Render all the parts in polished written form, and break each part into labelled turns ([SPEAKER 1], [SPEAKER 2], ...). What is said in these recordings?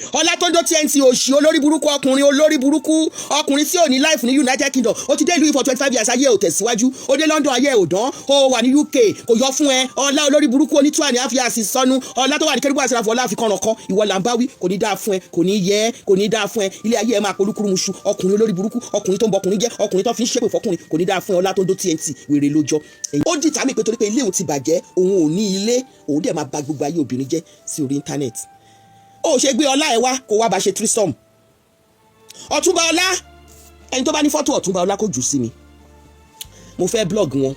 [SPEAKER 1] Ọlátọ́jọ́ TNT, òṣì, olórí burúkú ọkùnrin, olórí burúkú ọkùnrin tí ò ní life ní United Kingdom. Ó ti dé ìlú yìí for 25 years, ayé ò tẹ̀síwájú. Ó dé London, ayé ò dán. Ó wà ní UK, kò yọ fún ẹ. Ọlá olórí burúkú oní 2.5 years sọnù. Ọlá tó wà ní Kérúbù àti Sẹ́ráfù, ọlá àfikàn ọkọ, ìwọ là ń bá wí. Kò ní dáa fún ẹ, kò ní yẹ ẹ, kò ní dáa fún ẹ. Ilé ayé ẹ máa polúkúrú muṣu. Ọkùnrin olórí burúkú, ọkùnrin tó ń bọkùnrin jẹ́, ọkùnrin tó fi ń ṣépè fọkùnrin, kò ní dáa fún ẹ. Ọlá tó ń dó TNT, wèrè lójọ. Ó dìtà mí pé torí pé ilé òun ti bàjẹ́, òun ò ní ilé, òun dẹ̀ máa ba gbogbo ayé obìnrin jẹ́ sí orí íńtánẹ́ẹ̀tì. Ó ṣe gbé ọlá ẹ wá kó wá bá ṣe threesome. Ọ̀túnba Ọlá, ẹni tó bá ní fọ́tò Ọ̀túnba Ọlá, kò jù sí mi, mo fẹ́ blog wọn.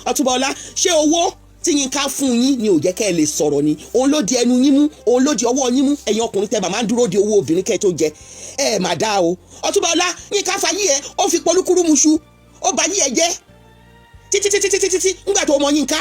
[SPEAKER 1] Ọ̀túnba Ọlá, ṣé owó tí Yínká fún yín ni ò jẹ́ kẹ́ ẹ lè sọ̀rọ̀ ni? Òun ló di ẹnu yín mú, òun ló di ọwọ́ yín mú. Ẹ̀yin ọkùnrin tẹ́ bá máa ń dúró de owó obìnrin kẹ́ ẹ tó jẹ, ẹ mà dá o. Ọ̀túnba Ọlá, Yínká fa yí ẹ, ó fi polúkúrú muṣu, ó ba yí ẹ jẹ́ títí títí títí títí. Ńgbà tó mọ Yínká,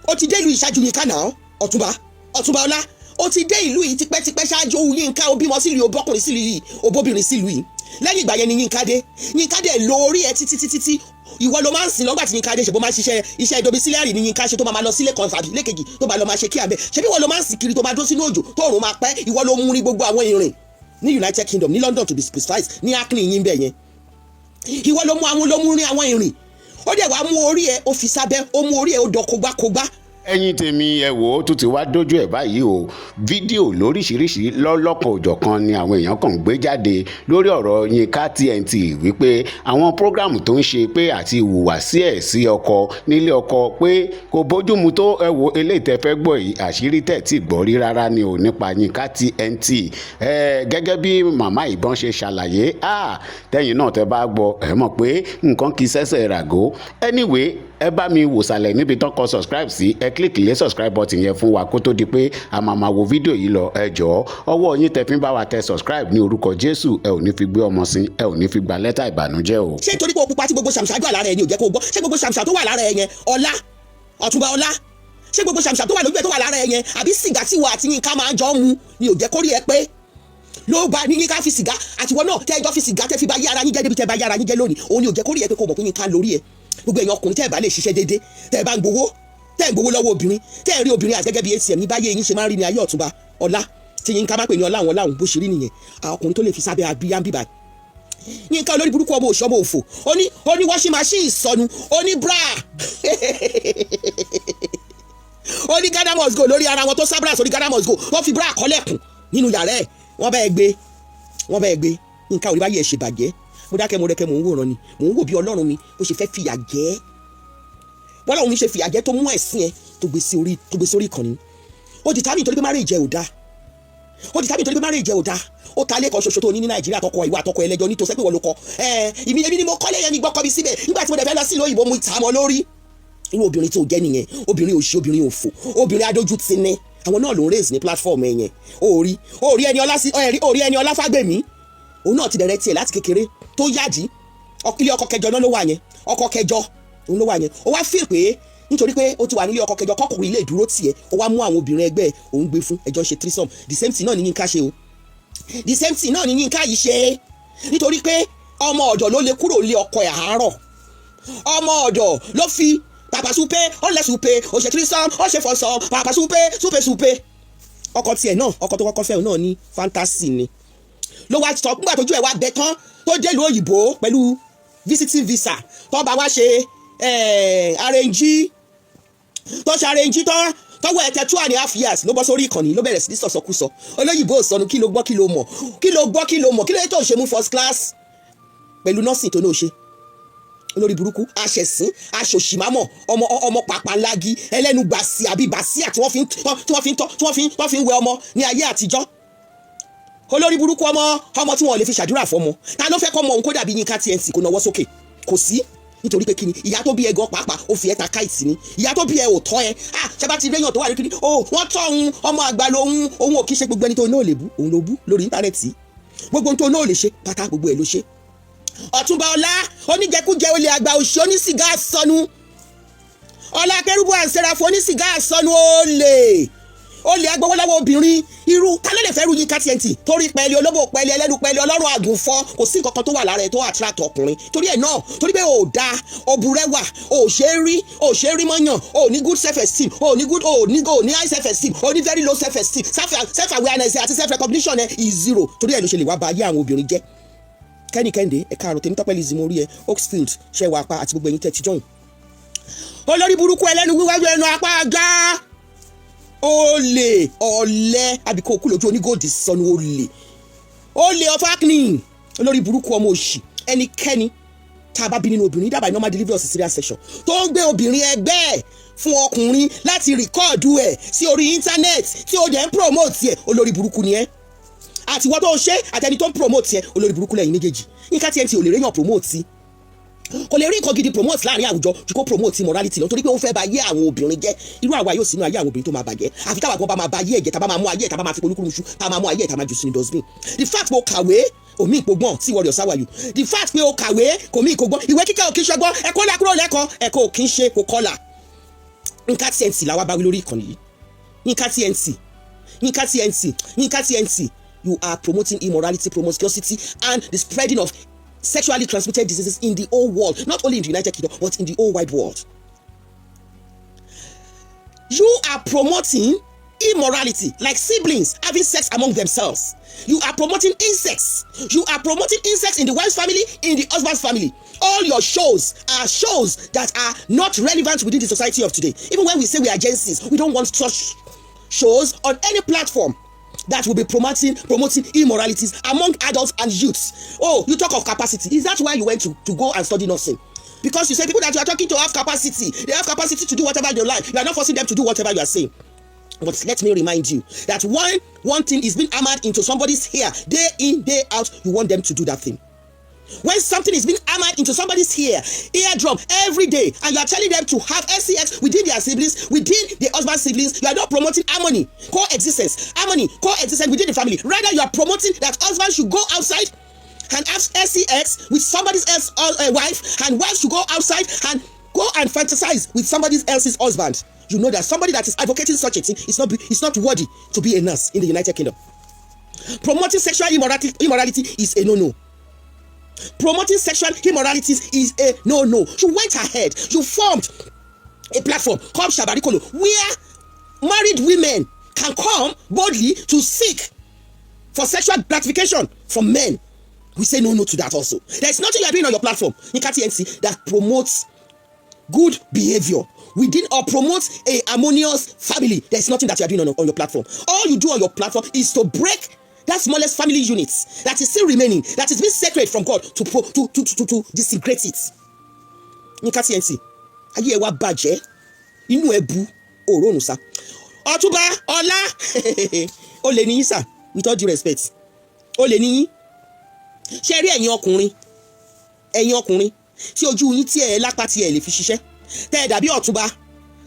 [SPEAKER 1] ó ti dé ìlú ìṣáájú Yínká náà. Ọ̀túnba, Ọ̀túnba Ọlá, ó ti dé ìlú yìí tipẹ́tipẹ́ ṣáájú Yínká. Ó bímọ sílùú, ó bọ́kùnrin sílùú yìí, ó bóbìnrin sílùú yìí. Lẹ́yìn ìgbà yẹn ni Yínká dé. Yínká dé lo orí ẹ títí títí tí ìwọ ló máa ń sìn lọ́gbà tí Yínká dé. Ṣe bó máa ń ṣiṣẹ́ iṣẹ́ domiciliary ni Yínká ṣe, tó máa lọ sílé kan tàbí lẹ́kejì, tó máa lọ máa ṣe kí abẹ. Ṣe bí ìwọ ló máa ń sìn kiri, tó máa dó sínú òjò, tó òrùn máa pẹ́? Ìwọ ló mú rí gbogbo àwọn ìrìn ní United Kingdom, ní London to be precise, ní Hackney yín bẹ̀ yẹn. Ìwọ ló mú àwọn, ló mú rí àwọn ìrìn. Ó dẹ̀ wá mú orí ẹ, ó fi sábẹ́, ó mú orí ẹ, ó dọ̀ kógbákógbá.
[SPEAKER 2] Ẹ̀yin tèmi, ẹ wò ó, tún ti wá dójú ẹ̀ báyìí o. Fídíò lóríṣiríṣi lọ́lọ́kan òjọ̀kan ni àwọn èèyàn kàn ń gbé jáde lórí ọ̀rọ̀ Yínká TNT, wípé àwọn program tó ń ṣe pé àti ìhùwàsí ẹ̀ sí ọkọ nílé ọkọ pé kò bójúmu tó. Ẹ wo eléyìí tẹ́ fẹ́ gbọ́ yìí, àṣírí tẹ̀ tí gbọ́ rí rárá ni ò nípa Yínká TNT. Ẹ gẹ́gẹ́ bí màmá ìbọn ṣe ṣàlàyé, tẹ́yìn náà tẹ́ bá gbọ́, ẹ mọ̀ pé nǹkan kì í ṣẹ̀ṣẹ̀ ràgó. Anyway, ẹ bá mi wò sàlẹ̀ níbi tán kọ subscribe sí, ẹ click lé subscribe button yẹn fún wa kó tó di pé a máa máa wo fídíò yìí lọ. Ẹ jọ̀ọ́, ọwọ́ yín tẹ́ fi ń bá wa tẹ subscribe, ní orúkọ Jésù, ẹ ò ní fi gbé ọmọ sí, ẹ ò ní fi gba lẹ́tà ìbànújẹ́ o.
[SPEAKER 1] Ṣé torí pé o pupa tí gbogbo ṣàmṣà wà lára ẹ ni ò jẹ́ kó o gbọ́? Ṣé gbogbo ṣàmṣà tó wà lára ẹ yẹn, Ọlá, Ọ̀túnba Ọlá, ṣé gbogbo ṣàmṣà tó wà lójú ẹ, tó wà lára ẹ yẹn, àbí sìgá tí wà àti Yínká máa ń jọ mu ni ò jẹ́ kó rí ẹ pé? Ló bá ní Yínká fi sìgá, àtiwọ́ náà tẹ́ ẹjọ́ fi sìgá, tẹ́ fi bá yí ara yín jẹ́ débi tẹ́ bá yí ara yín jẹ́ lónìí, òun ni ò jẹ́ kó rí ẹ pé kó mọ̀ pé Yínká lórí ẹ. Gbogbo ẹ̀yin ọkùnrin tẹ́ ẹ bá lè ṣiṣẹ́ déédé, tẹ́ ẹ bá ń gbowó, tẹ́ ẹ ń gbowó lọ́wọ́ obìnrin, tẹ́ ẹ rí obìnrin àti gẹ́gẹ́ bí ATM ní báyé yín ṣe máa ń rí ní ayé. Ọ̀túnba Ọlá tí Yínká má pè ní ọlá àwọn ọláhùn, bó ṣe rí nìyẹn. Àwọn ọkùnrin tó lè fi sábẹ́ abíyá ń bíbá Yínká, olórí burúkú, ọmọ òṣì, ọmọ òfò, ó ní washing machine ìsọnù, ó ní bra, ó ní Ghana must go lórí ara wọn, tó sábra sórí Ghana must go. Wọ́n fi bra kọ́lẹ̀kùn nínú yàrá ẹ̀, wọ́n bẹ́ẹ̀ gbé, wọ́n bẹ́ẹ̀ gbé. Yínká orí báyìí ẹ̀ ṣe bàjẹ́. Mo dákẹ́, mo rẹ́kẹ́, mò ń wòran ni, mò ń wò bí Ọlọ́run mi bó ṣe fẹ́ fìyà jẹ ẹ́, bọ́lọ́run mi ṣe fìyà jẹ tó mú ẹ̀sìn ẹ tó gbé sórí ìkànnì. Ó di tàbí nítorí pé marriage ẹ ò dáa, ó di tàbí nítorí pé marriage ẹ ò dáa, ó ta lẹ́kọ̀ọ́ ṣoṣo tó ní ní Nàìjíríà, tọkọ ìwà àtọkọ ẹlẹ́jọ́ ní tó sẹ́ pé wọ́n ló kọ ẹ. Ìmí èmi ni mo kọ́lé yẹn, mi gbọ́kọ́ mi síbẹ̀. Nígbà tí mo dẹ̀ fẹ́ lọ sí ìlú òyìnbó, mo ta mọ́ lórí. Irú obìnrin tó jẹ́ nìyẹn, obìnrin òṣì, obìnrin òfò, obìnrin adójú ti ní. Àwọn náà ló ń raise ní platform ẹ yẹn. Òòrí, òòrí ẹni ọlá sí, òòrí ẹni ọlá fágbèmí, òun náà ti bẹ̀rẹ̀ tiẹ̀ láti kékeré tó yáàdí. Ilé ọkọ kẹjọ náà ló wà yẹn, ọkọ kẹjọ òun ló wà yẹn. Ó wá feel pé nítorí pé ó ti wà nílé ọkọ kẹjọ, kọkùnrin ilé ìdúró tiẹ̀, ó wá mú àwọn obìnrin ẹgbẹ́ òun gbé fún ẹjọ́ ṣe threesome. The same thing náà ní Yínká ṣe o, the same thing náà ní Yínká yìí ṣe, nítorí pé ọmọ ọ̀dọ̀ ló lè kúrò lé ọkọ ẹ̀ àárọ̀. Ọmọ ọ̀dọ̀ ló fi pàpà súpé, ó lẹ̀ súpé, ó ṣe threesome, ó ṣe foursome, pàpà súpé súpé súpé. Ọkọ tiẹ̀ náà, ọkọ tó kọ́kọ́ fẹ́ náà ní fantasy ni ló wá sọ. Nígbà tójú ẹ̀ wá bẹ tán, tó délùú òyìnbó pẹ̀lú visiting visa, tó bá wá ṣe arrange, tó ṣe arrange tán, tọwọ́ ẹ̀ tẹ 2.5 years, ló bọ́ sórí ìkànnì, ló bẹ̀rẹ̀ sí ní sọ̀sọ̀kúsọ. Olóyìnbó sọnù, kí ló gbọ́, kí ló mọ̀, kí ló gbọ́, kí ló mọ̀? Kí ló yẹ tó ṣe mú first class pẹ̀lú nursing tó ní o ṣe? Olórí burúkú, aṣẹ̀sín, aṣòṣìmámọ̀, ọmọ ọmọ pàpàlági, ẹlẹ́nu gbàsí àbí bàsíà tí wọ́n fi ń tọ́, tí wọ́n fi ń tọ́, tí wọ́n fi ń wẹ ọmọ ní ayé àtijọ́. Olórí burúkú, ọmọ ọmọ tí wọn lè fi ṣàdúrà fọmọ. Ta ló fẹ́ kọ́ ọmọ òun kó dàbí Yínká TNT? Kó nawọ́ sókè. Kò sí. Nítorí pé kíni? Ìyá tó bí ẹ gan pàápàá, ó fi ẹ ta káìtì ni. Ìyá tó bí ẹ ò tọ́ ẹ. Ah, ṣe bá ti réyàn tó wà ní kíni o, wọ́n tọ́ òun, ọmọ àgbà lòun, òun ò kí ṣe. Gbogbo ẹni tó náà lè bú, òun ló bú lórí íńtánẹ́ẹ̀tì. Gbogbo ohun tó náà lè ṣe pátá, gbogbo ẹ̀ ló ṣe. Ọ̀túnba Ọlá, oníjẹkújẹ, olè àgbà, òṣì, onísìgá sọnù. Ọlá Kérúbù àǹsẹ̀ráfù, onísìgá sọnù, olè. Olè agbowó obìnrin. Irú ta ló lè fẹ́ ru Yínká TNT? Torí pẹ́ẹ́lí olóbò, pẹ́ẹ́lí ẹlẹ́nu, pẹ́ẹ́lí ọlọ́run àgùnfọ́, kò sí nǹkan kan tó wà lára ẹ̀ tó attract ọkùnrin. Torí ẹ̀ náà, torí pé ò da, òbúrẹ́wà, ò ṣe é rí, ò ṣe é rí mọ́yàn, ò ní good self esteem, ò ní good, ò ní high self esteem, ò ní very low self esteem, self awareness àti self recognition ẹ is zero. Torí ẹ̀ ló ṣe lè wá ba ayé àwọn obìnrin jẹ́. Kẹ́ni Kẹ́hìndé, ẹ̀ka àrò tèmi, Tọ́pẹ́ Lizzy, mo rí ẹ. Oxfield ṣẹ́wàá apá àti gbogbo ẹ̀yin tẹ́ ti join. Olórí burúkú, ẹlẹ́nu wíwájú, ẹnu apá gá, olè, ọ̀lẹ, àbíkó òkú lójú onígòdì sọnù, olè, olè ọ̀fáàkìnì, olórí burúkú, ọmọ òṣì. Ẹnikẹ́ni tá a bá bí nínú obìnrin dábàá normal delivery or cesarean section tó ń gbé obìnrin ẹgbẹ́ ẹ̀ fún ọkùnrin láti record ẹ̀ sí orí internet, tí ó dẹ̀ ń promote ẹ̀, olórí burúkú ni ẹ́. Àtiwọ́ tó ń ṣe àtẹni tó ń promote ẹ̀, olórí burúkú lẹ́yìn méjèèjì. Yínká TNT ò lè réyàn promote, kò lè rí nǹkan gidi promote láàrin àwùjọ ju kó promote morality lọ, torí pé ó fẹ́ ba ayé àwọn obìnrin jẹ́. Irú àwa yóò sínú ayé àwọn obìnrin tó máa bàjẹ́, àfi táwa gan bá máa ba ayé ẹ̀jẹ̀, tá bá máa mú ayé ẹ̀, tá bá máa fi polúkúrúmuṣu, tá máa mú ayé ẹ̀, tá máa jù sínú dustbin. The fact pé o kàwé omi ìpògbọ́n tí warrior sáwàyù, the fact pé o kàwé kò mí ìkògbọ́n. Ìwé kíkẹ́ ò kí ń ṣọgbọ́n, ẹ̀kọ́ là kúrò lẹ́kọ̀ọ́, ẹ̀kọ́ ò kí ń ṣe kò kọ́là. Yínká TNT làwa bá wí lórí ìkànnì yìí. Yínká TNT, Yínká TNT, Yínká TNT, you are promoting immorality, promiscuity and the spreading of sexually transmitted diseases in the whole world, not only in the United Kingdom but in the whole wide world. You are promoting immorality, like siblings having sex among themselves. You are promoting incest. You are promoting incest in the wife's family, in the husband's family. All your shows are shows that are not relevant within the society of today. Even when we say we are Gen Zs, we don't want such shows on any platform that will be promoting immoralities among adults and youths. Oh, you talk of capacity. Is that why you went to go and study nursing? Because you say people that you are talking to have capacity. They have capacity to do whatever they like. You are not forcing them to do whatever you are saying. But let me remind you that one thing is being hammered into somebody's ear day in, day out, you want them to do that thing. When something is being hammered into somebody's eardrum every day, and you are telling them to have sex within their siblings, within the husband's siblings, you are not promoting harmony, coexistence, harmony, coexistence within the family. Rather, you are promoting that husband should go outside and have sex with somebody else's wife, and wife should go outside and go and fantasize with somebody else's husband. You know that somebody that is advocating such a thing is not worthy to be a nurse in the United Kingdom. Promoting sexual immorality is a no-no. Promoting sexual immoralities is a no-no. You went ahead, you formed a platform called Shabarikolo, where married women can come boldly to seek for sexual gratification from men. We say no to that also. There is nothing you are doing on your platform, Yinka TNT, that promotes good behavior within or promotes a harmonious family. There is nothing that you are doing on your platform. All you do on your platform is to break that smallest family unit that is still remaining, that is being sacred from God, to pro to disintegrate it. Yinka TNT, ayé ẹ wá bàjẹ́, inú ẹ bu òróòrùn sá. Ọ̀túnba Ọlá, ó lè níyín sà, with all due respect, ó lè níyín. Ṣé rí ẹ̀yin ọkùnrin, ẹ̀yin ọkùnrin tí ojú yín tí ẹ lápá tí ẹ lè fi ṣiṣẹ́, tẹ́ ẹ dàbí Ọ̀túnba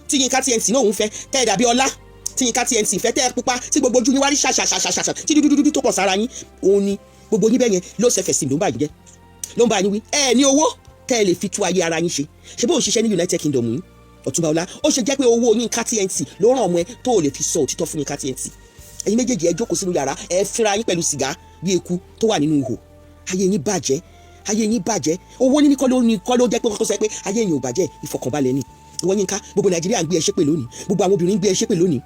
[SPEAKER 1] tí Yínká TNT náà ń fẹ́, tẹ́ ẹ dàbí Ọlá tí Yínká TNT fẹ́, tẹ́ ẹ pupa, tí gbogbo ojú yín wá rí ṣàṣàṣàṣàṣà, tí dúdúdúdú tó pọ̀ sára yín, òun ni gbogbo yín bẹ́ẹ̀ yẹn ló ṣe fẹ̀sìn, ló ń bá yín jẹ́, ló ń bá yín wí. Ẹ ní owó tẹ́ ẹ lè fi tú ayé ara yín ṣe. Ṣe bó ń ṣiṣẹ́ ní United Kingdom yín, Ọ̀túnba Ọlá, ó ṣe jẹ́ pé owó Yínká TNT ló ràn ọmọ ẹ tó o lè fi sọ òtítọ́ fún Yínká TNT? Ẹ̀yin méjèèjì, ẹ jókòó sínú yàrá, ẹ fínra yín pẹ̀lú sìgá bí eku tó wà nínú ihò. Ayé yín bàjẹ́, ayé yín bàjẹ́. Owó níní kọ́ ló ní kọ́ ló jẹ́ pé kọ́kọ́ sọ pé ayé yín ò bàjẹ́, ìfọ̀kànbalẹ̀ ni. Ìwọ Yínká, gbogbo Nàìjíríà ń gbé ẹ ṣépè lónìí, gbogbo àwọn obìnrin ń gbé ẹ ṣépè lónìí.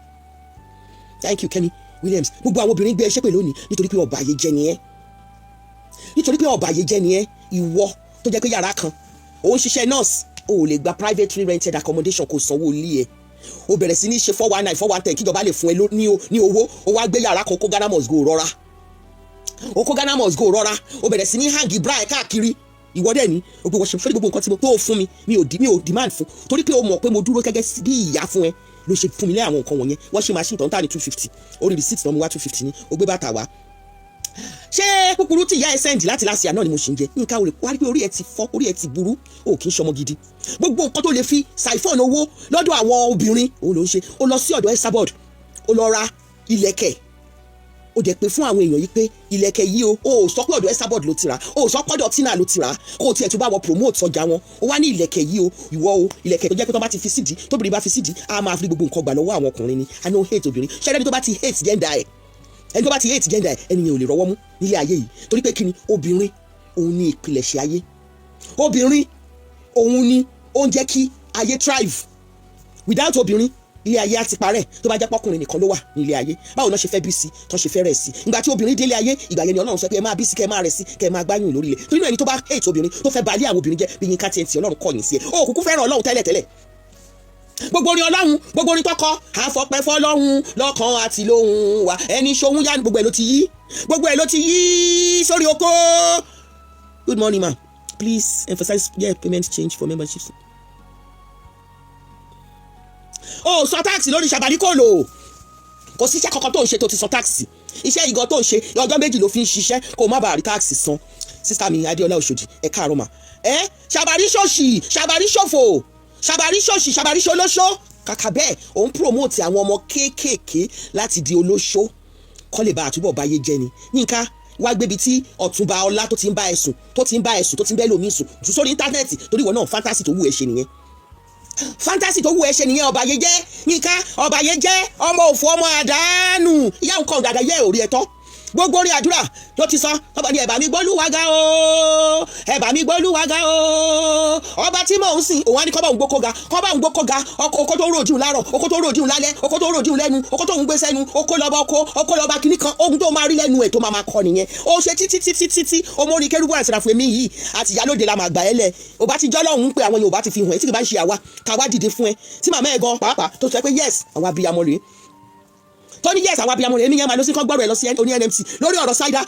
[SPEAKER 1] Thank you, Kenny Williams. Gbogbo àwọn obìnrin ń gbé ẹ ṣépè lónìí nítorí pé ọba ayé jẹ́ ni ẹ́, nítorí pé ọba ayé jẹ́ ni ẹ́. Ìwọ tó jẹ́ pé yàrá kan ò ń ṣiṣẹ́ nurse, o ò lè gba privately rented accommodation kò sanwó ilé ẹ̀. O bẹ̀rẹ̀ sí ní ṣe 419, 410 kíjọba lè fún ẹ ní owó. O wá gbé yàrá kan, kó Ghana must go rọra, o kó Ghana must go rọra. O bẹ̀rẹ̀ sí ní hang bra ẹ̀ káàkiri. Ìwọ dẹ̀ ní o gbogbo ṣe gbogbo nǹkan tí mo tó fún mi, mi ò demand fún, torí pé o mọ̀ pé mo dúró gẹ́gẹ́ bí ìyá fún ẹ ló ṣe fún mi ní àwọn nǹkan wọ̀nyẹn. Wọ́n ṣe machine tó ń tà ní 250, orí receipt náà mo wá, 250 ní o gbé bàtà wá. Ṣé kúkúrú tí ìyá ẹ send láti last year náà ni mo ṣì ń jẹ nǹkan? Olè wá rí pé orí ẹ ti fọ́, orí ẹ ti burú, o kì í ṣọmọ gidi. Gbogbo nǹkan tó lè fi siphon owó lọ́dọ̀ àwọn obìnrin òun ló ń ṣe. Ó lọ sí ọ̀dọ̀ Esabod, ó lọ ra ilẹ̀kẹ̀. Ó dẹ̀ pé fún àwọn èèyàn yìí pé ìlẹ̀kẹ̀ yìí o, ò sọ pé ọ̀dọ̀ Esabod ló ti rà, o sọ pé ọ̀dọ̀ Tina ló ti rà, kó o tiẹ̀ tún bá wọ promote ọjà wọn. Ó wá ní ìlẹ̀kẹ̀ yìí o, ìwọ o, ìlẹ̀kẹ̀ tó jẹ́ pé tó bá ti fi sídìí, tóbìnrin bá fi sídìí, á máa fi gbogbo nǹkan gbà lọ́wọ́ àwọn ọkùnrin ni. I no hate obìnrin. Ṣẹ́ni tó bá ti hate gender ẹ̀, ẹni tó bá ti hate gender ẹ̀, ẹni yẹn ò lè rọwọ́ mú nílé ayé yìí. Torí pé kíni? Obìnrin òun ni ìpìlẹ̀ṣẹ̀ ayé. Obìnrin òun ni ó ń jẹ́ kí ayé thrive. Without obìnrin, ilé ayé á ti parẹ́. Tó bá jẹ́ pọ́kùnrin nìkan ló wà ní ilé ayé, báwo náà ṣe fẹ́ bí sí, tó ṣe fẹ́ rẹ̀ sí? Ìgbà tí obìnrin délé ayé, ìgbà yẹn ni Ọlọ́run sọ pé ẹ máa bí sí, kẹ́ ẹ máa rẹ̀ sí, kẹ́ ẹ máa gbáyùn lórí ilẹ̀. Torí náà, ẹni tó bá hate obìnrin, tó fẹ́ balẹ̀ àwọn obìnrin jẹ́ bí Yínká TNT, Ọlọ́run kọ̀yìn sí ẹ. Ó kúkú fẹ́ràn Ọlọ́run tẹ́lẹ̀tẹ́lẹ̀. Gbogbo orin Ọlọ́run, gbogbo orin tọkọ, àfọpẹ́ fọlọ́run lọ́kàn àti lóhùn wa, ẹni ṣohun yá, gbogbo ẹ̀ ló ti yí, gbogbo ẹ̀ ló ti yí sórí oko. Good morning, ma. Please emphasize, yeah, payment change for memberships. O sọ tax lórí ṣàbàrí kò lò. Kò síṣẹ́ kankan tó ń ṣe tó ti san tax. Iṣẹ́ ìgàn tó ń ṣe, ọjọ́ 2 ló fi ń ṣiṣẹ́ kó o má bàa rí tax san. Sister mi Adéọlá Òṣòdì, ẹ káàárọ̀ mà. Ẹ ṣàbàrí ṣòṣì, ṣàbàrí ṣòfò, ṣàbàrí ṣòṣì, ṣàbàrí ṣolóṣó. Kàkà bẹ́ẹ̀, òun promote àwọn ọmọ kéékèèké láti di olóṣó, kọ́ lè bá àtúbọ̀ báyé jẹ́ ni. Yínká wá gbébi tí Ọ̀túnba Ọlá tó ti ń bá ẹ sùn, tó ti ń bá ẹ sùn, tó ti ń bẹ́ lómi sùn jù sórí internet. Torí ìwọ náà, fantasy tó wù ẹ ṣe nìyẹn, fantasy tó wù ẹ ṣe nìyẹn. Ọba yẹn jẹ́ Yínká, ọba yẹn jẹ́ ọmọ òfò, ọmọ àdánù, ìyá nǹkan dàda yẹ òrí ẹ tọ́. Gbogbo orí àdúrà ló ti sọ. Ọba ní ẹ̀bà mi gbólúwaga o, ẹ̀bà mi gbólúwaga o, ọba tí mò ń sìn. Òun á ní kọ́bà òun gbókó ga, kọ́bà òun gbókó ga. Oko tó ń ròjì láàárọ̀, oko tó ń ròjì lálẹ́, oko tó ń ròjì lẹ́nu, oko tó ń gbé sẹ́nu, oko lọ́ba, oko oko lọ́ba kìíní kan. Ohun tó máa rí lẹ́nu ẹ̀ tó máa kọ nìyẹn. Ó ṣe títí títí títí ọmọ orin kérúbù àti èmi yìí àti ìyálóde la máa gbà ẹ́ lẹ̀. Ò bá ti jọ́ lọ́hùn-ún pé àwọn Yorùbá ti fi hàn ẹ́, tí kì bá ń ṣe àwa ká wá dìde fún ẹ, tí màmá ẹ̀ gan pàápàá tó sọ pé yes, àwọn abiyamọ rèé, tó ní yes, àwọn abiyamọ rèé. Èmi yẹn máa lọ sí kán gbọ́rọ̀ ẹ lọ sí oní NMC lórí ọ̀rọ̀ ṣáídá.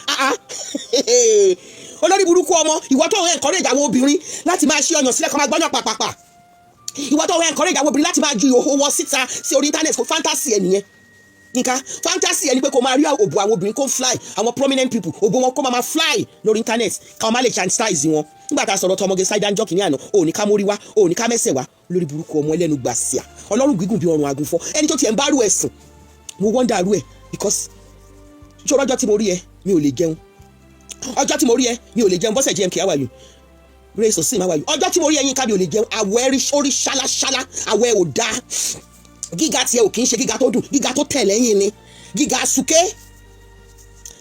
[SPEAKER 1] Olórí burúkú ọmọ, ìwọ tó ń encourage àwọn obìnrin láti máa ṣí ọyàn sílẹ̀ kó máa gbọ́yàn pàpàpà, ìwọ tó ń encourage àwọn obìnrin láti máa ju ìhòòhò wọn síta sí orí internet, kò fantasy ẹ nìyẹn. Nǹkan fantasy ẹ ni pé kó máa rí òbò àwọn obìnrin kó fly, àwọn prominent people, òbò wọn kó máa fly lórí internet, káwọn má lè chastise wọn. Nígbà tá a sọ̀rọ̀ tọmọge ṣáídá ńjọ́ kìíní àná, òní ká mórí wá, òní ká mẹ́sẹ̀ wá. Lórí burúkú ọmọ, ẹlẹ́nu gbàsíà, ọlọ́run gígùn bí ọrùn àgùnfọ́, ẹni tó tiẹ̀ ń bá rú ẹ̀sùn, mo wonder rú ẹ̀, because ṣé ọjọ́ tí mo rí ẹ, mi ò lè jẹun. Ọjọ́ tí mo rí ẹ, mi ò lè jẹun. Bọ́sẹ̀ JMK, how are you? Grace Osim, how are you? Ọjọ́ tí mo rí ẹ, Yínká, mi ò lè jẹun. Àwọ̀ ẹ rí orí ṣáláṣálá, àwọ̀ ẹ ò dáa. Gíga tiẹ̀ ò kì í ṣe gíga tó dùn, gíga tó tẹ̀ lẹ́yìn ni, gíga súké,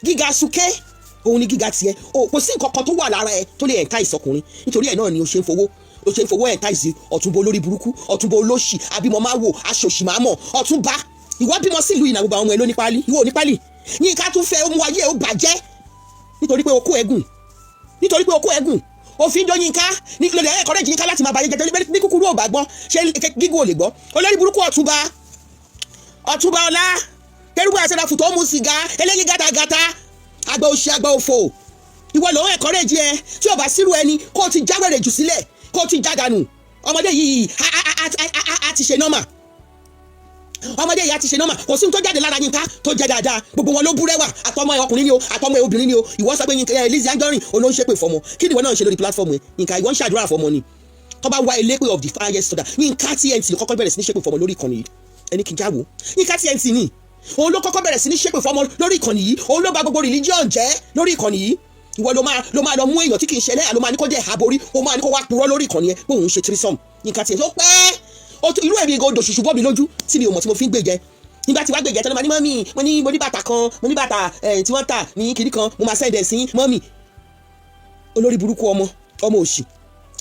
[SPEAKER 1] gíga súké òun ni gíga tiẹ̀. O kò sí nǹkan kan tó wà lára ẹ tó lè entice ọkùnrin. Nítorí ẹ náà ni o ṣe ń fowó, o ṣe ń fowó entice ọ̀túnba olórí burúkú, ọ̀túnba olóṣì, àbímọ máa wò, aṣòṣì máa mọ̀. Ọ̀túnba, ìwọ bímọ sílùú ìnà, gbogbo àwọn ọmọ ẹ ló ní pálí, ìwọ ò ní pálí. Yínká tún fẹ́ ó mú ayé ẹ ó bàjẹ́ nítorí pé okó ẹ̀gùn, nítorí pé okó ẹ̀gùn òfin dó. Yínká ní lóde ẹ̀ encourage Yínká láti máa bàyẹ̀ jẹ́. Ní kúkúrú ò bá gbọ́, ṣé gígùn ò lè gbọ́? Olórí burúkú ọ̀túnba, ọ̀túnba ọlá kẹrùbù àṣẹrafù tó mu sìgá eléyìí gàtàgàtà, àgbà òṣì, àgbà òfò, ìwọ lòun encourage ẹ. Tí ò bá sírú ẹni, kó o ti jáwèrè jù sílẹ̀, kó o ti jádànù. Ọmọdé yìí a ti ṣe normal, ọmọdé yìí a ti ṣe normal. Kò sí ní tó jáde lára Yínká tó jẹ́ dáadáa. Gbogbo wọn ló búrẹ́wà, àtọmọ ẹ ọkùnrin ni o, àtọmọ ẹ obìnrin ni o. Ìwọ sọ pé Yínká ẹ Lizzy Anjorin olóńṣepè fọmọ. Kí ni ìwọ náà ń ṣe lórí platform ẹ, Yínká? Ìwọ ń ṣàdúrà fọmọ ni. Tó bá wá elépè of the highest order, Yínká TNT ló kọ́kọ́ bẹ̀rẹ̀ sí ní ṣépè fọmọ lórí ìkànnì yìí. Ẹni kì í jáwó, Yínká TNT ni òun ló kọ́kọ́ bẹ̀rẹ̀ sí ní ṣépè fọmọ lórí ìkànnì yìí. Òun ló bà gbogbo religion jẹ́ lórí ìkànnì yìí. Ìwọ ló máa lọ mú èèyàn tí kì í ṣe ẹlẹ́yà, ló máa ní kó jẹ́ àborí, ó máa ní kó wá purọ́ lórí ìkànnì yẹn pé òun ṣe threesome. Yínká TNT ó pẹ́ irú ẹ̀mí gan odò ṣùṣù bọ́ mi lójú tí mi ò mọ̀ tí mo fi ń gbé jẹ. Nígbà tí wàá gbé jẹ tẹ́lẹ̀, máa ní mummy, mo ní bàtà kan, mo ní bàtà tí wọ́n tà ní kinní kan, mo máa send ẹ̀ sí mummy. Olórí burúkú ọmọ, ọmọ òṣì.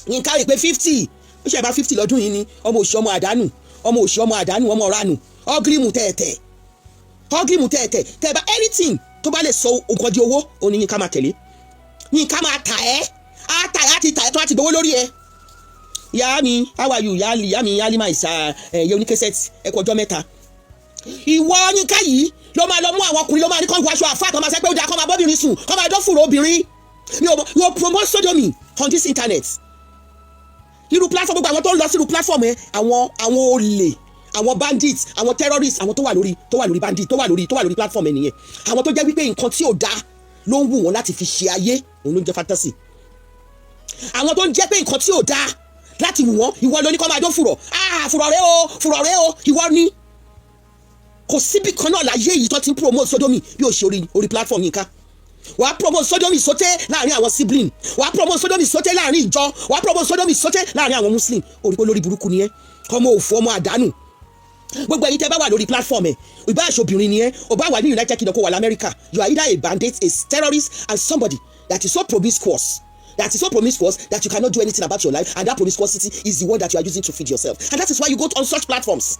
[SPEAKER 1] Yínká rí pé 50, ó ṣe bá 50 lọ́dún yìí ni. Ọmọ òṣì, ọmọ àdánù, ọmọ òṣì, ọmọ àdánù, ọmọ ọ̀ranù, ọ́gírímù tẹ̀ẹ̀tẹ̀, ọ́gírímù tẹ̀ẹ̀tẹ̀ tẹ̀ bá anything tó bá lè sọ nǹkan di owó, òun ni Yínká máa tẹ̀lé. Yínká máa tà ẹ́, á tà ẹ́, á ti tà ẹ́ tó á ti gbowó lórí ẹ. Ìyá mi, how are you? Ìyá mi Alima ìsà ẹ̀yẹ oníkẹ́sẹ̀tì, ẹ kú ọjọ́ mẹ́ta. Ìwọ Yínká yìí ló máa lọ mú àwọn ọkùnrin, ló máa ní kó wọ aṣọ àfáà, kó máa sẹ́ pé ó dáa kó máa bọ́bìnrin sùn, kó máa dọ́fùrọ̀ obìnrin. Mi ò mọ̀, you promote sodomy on this internet. Irú platform, gbogbo àwọn tó ń lọ sí irú platform yẹn, àwọn olè, àwọn bandits, àwọn terrorists, àwọn tó wà lórí bandit, tó wà lórí platform ẹ nìyẹn. Àwọn tó jẹ́ wípé nǹkan tí ò dáa ló ń wù wọ́n láti fi ṣe ayé, òun ló ń jẹ́ fantasy. Àwọn tó ń jẹ́ pé nǹkan tí ò dáa láti wù wọ́n, ìwọ ló ní kó máa dó fùrọ̀. Ah, fùrọ̀ rẹ o, fùrọ̀ rẹ o, ìwọ ni. Kò síbì kan náà láyé yìí tó ti ń promote sodomy bí ó ṣe orí platform Yínká. Wàá promote sodomy sóté láàrin àwọn sibling, wàá promote sodomy sóté láàrin ìjọ, wàá promote sodomy sóté láàrin àwọn Muslim. Orí pé lórí burúkú ni ẹ, ọmọ òfò, ọmọ àdánù. Gbogbo ẹ̀yin tẹ́ bá wà lórí platform ẹ̀, ìbá àṣọbìnrin ni ẹ, ò bá wà ní United Kingdom, kó wà lamẹ́ríkà, you are either a bandit, a terrorist and somebody that is so promiscuous that you cannot do anything about your life, and that promiscuity is the one that you are using to feed yourself, and that is why you go on such platforms.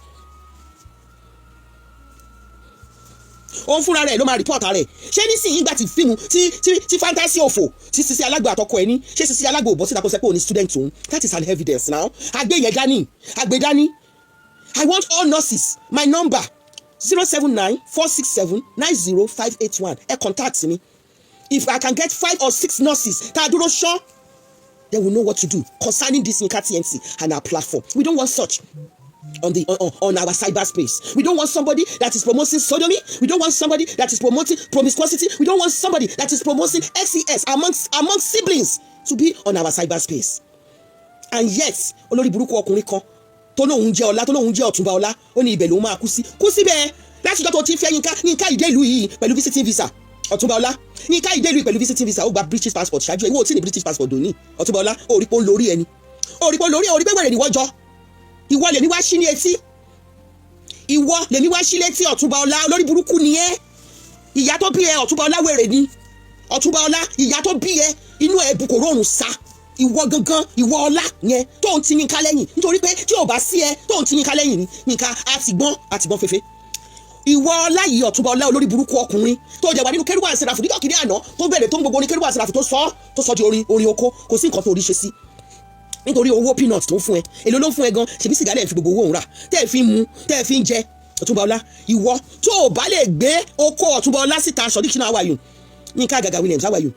[SPEAKER 1] Òun fúnra rẹ̀ ló máa report rẹ̀. Ṣé nísìnyí gbà tí fíìmù tí fantasy òfò tí Sisi Alágbo àtọkọ ẹ ní, ṣé Sisi Alágbo ò bọ́ síta kó sẹ́ pé òun ní student òun? That is an evidence now. Àgbé yẹn dání, àgbé dání. I want all nurses, my number 07946790581. Ẹ contact mi. If I can get five or six nurses tá a dúró ṣọ́, they will know what to do concerning this Yinka TNT and our platform. We don't want such on our cyberspace. We don't want somebody that is promoting sodomy. We don't want somebody that is promoting promiscuity. We don't want somebody that is promoting sex among siblings to be on our cyberspace. And yet, olórí burúkú ọkùnrin kan tó lóun jẹ́ ọlá, tó lóun jẹ́ Ọ̀túnba Ọlá, ó ní ibẹ̀ lòun máa kú sí. Kú síbẹ̀. Látijọ́ tó ti fẹ́ Yínká, Yínká ìdé ìlú yìí pẹ̀lú visiting visa. Ọ̀túnba Ọlá, Yínká ìdé ìlú yìí pẹ̀lú visiting visa, ó gba British passport ṣáájú ẹ̀. Ìwọ ò tí ní British passport dòní. Ọ̀túnba Ọlá, ó rí pé ó ń lórí ẹni, ó rí pé ó ń lórí, ó rí pé wẹ̀rẹ̀ ni wọ́n jọ. Ìwọ lèmi wá sí ní etí, ìwọ lèmi wá sí létí. Ọ̀túnba Ọlá, olórí burúkú ni ẹ́. Ìyá tó bí ẹ, Ọ̀túnba Ọlá, wèrè ni. Ọ̀túnba Ọlá, ìyá tó bí ẹ, inú ẹ bù kò rọrùn sá. Ìwọ gangan, ìwọ Ọlá yẹn tó ń ti Yínká lẹ́yìn, nítorí pé tí ò bá sí ẹ tó ń ti Yínká lẹ́yìn ni Yínká àtìgbọ́n àtìgbọ́n fefe. Ìwọ Ọlá yìí, Ọ̀túnba Ọlá, olórí burúkú ọkùnrin tó jẹ wà nínú Kérúbù àti Sẹ̀ráfù níjọ́ kìíní àná, tó bẹ̀rẹ̀ tó ń gbogbo ní Kérúbù àti Sẹ̀ráfù, tó sọ di orin oko. Kò sí nǹkan tó rí ṣe sí nítorí owó peanut tó ń fún ẹ. Èló ló ń fún ẹ gan? Ṣèbí sìgá lẹ́ẹ̀ fi gbogbo owó òun rà, tẹ́ ẹ fi ń mu, tẹ́ ẹ fi ń jẹ. Ọ̀túnba Ọlá, ìwọ tó o bá lè gbé oko Ọ̀túnba Ọlá síta. Sodiq Shina, how are you? Yínká Àgàgà Williams, how are you?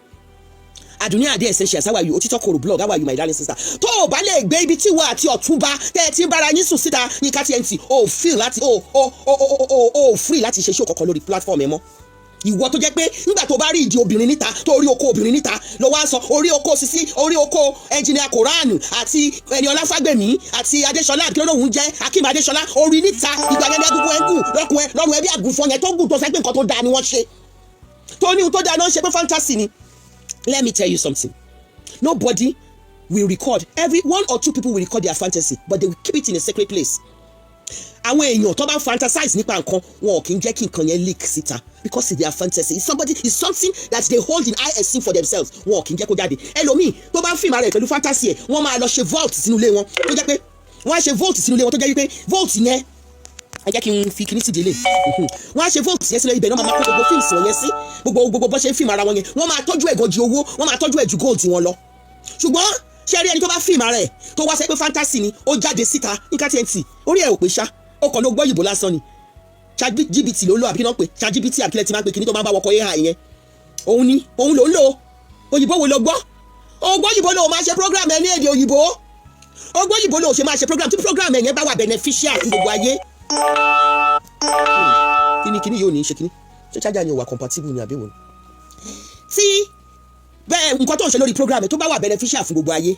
[SPEAKER 1] Àdùnní Àdé Essentials, how are you? Òtítọ́ Kòrò blog, how are you, my darling sister? Tó o bá lè gbé ibi tí ìwọ àti Ọ̀túnba tẹ́ ẹ ti ń bára yín sùn síta, Yínká TNT, o feel láti o free láti ṣe show kankan lórí platform ẹ mọ́. Ìwọ tó jẹ́ pé nígbà tó bá rí ìdí obìnrin níta, tó rí oko obìnrin níta, ló wá sọ orí oko Sisi, orí oko ẹnjìnìà Koran àti Ẹniọlá Fágbèmí àti Adéṣọlá, àti lóhùn jẹ́ Akeem Adéṣọlá, orí níta. Ìgbà yẹn ní agungun ẹ̀ ń gùn lọ́kùn ẹ lọ́rùn ẹ bí àgùnfọ́ yẹn tó gùn, tó sẹ́ pé nǹkan tó dáa ni wọ́n ṣe, tó ní ohun tó dáa náà ṣe, pé fantasy ni. Let me tell you something. Nobody will record. Every one or two people will record their fantasy, but they will keep it in a sacred place. Àwọn èèyàn tó bá ń fantasize nípa nǹkan, wọn ò kì í jẹ́ kí nǹkan yẹn leak síta because it's their fantasy. It's something that they hold in high esteem for themselves. Wọn ò kì í jẹ́ kó jáde. Ẹlòmíì tó bá ń fìmọ̀ rẹ̀ pẹ̀lú fantasy ẹ̀, wọ́n máa lọ ṣe vault sínú ilé wọn, tó jẹ́ pé wọ́n á ṣe vault sínú ilé wọn, tó jẹ́ wípé vault yẹn, ẹ jẹ́ kí n fi kíní sí délé, wọ́n á ṣe vault yẹn sílẹ̀. Ibẹ̀ náà máa kó gbogbo fíìmù wọn yẹn sí, gbogbo bó ṣe ń fíìmù ara wọn yẹn. Wọ́n máa tọ́jú ẹ̀ gan ju owó, wọ́n máa tọ́jú ẹ̀ ju gold wọn lọ. Ṣùgbọ́n ṣé rí ẹni tó bá fíìmù ara ẹ̀, tó wá sẹ́ pé fantasy ni, ó jáde síta, Yínká TNT, orí ẹ̀ ò pé ṣá. Ó kàn ló gbọ́ yìnbó lásán ni. ChatGPT ló ń lò, àbí kí náà pé ChatGPT, àbí kílẹ̀ tí máa ń pè kíní tó máa ń bá wọkọ̀ AI yẹn? Òun ni òun ló ń lò. Òyìnbó wo ló gbọ́? Ó gbọ́ òyìnbó ló máa ṣe program ẹ ní èdè òyìnbó. Ó gbọ́ òyìnbó ló ṣe máa ṣe program tí program ẹ yẹn bá wà beneficial fún gbogbo ayé. Kíní kíní yóò ní í ṣe kíní, ṣé charger ni ò wà compatible ni, àbí wò ni? Tí bẹ́ẹ̀, nǹkan tó ń ṣe lórí program ẹ tó bá wà beneficial fún gbogbo ayé,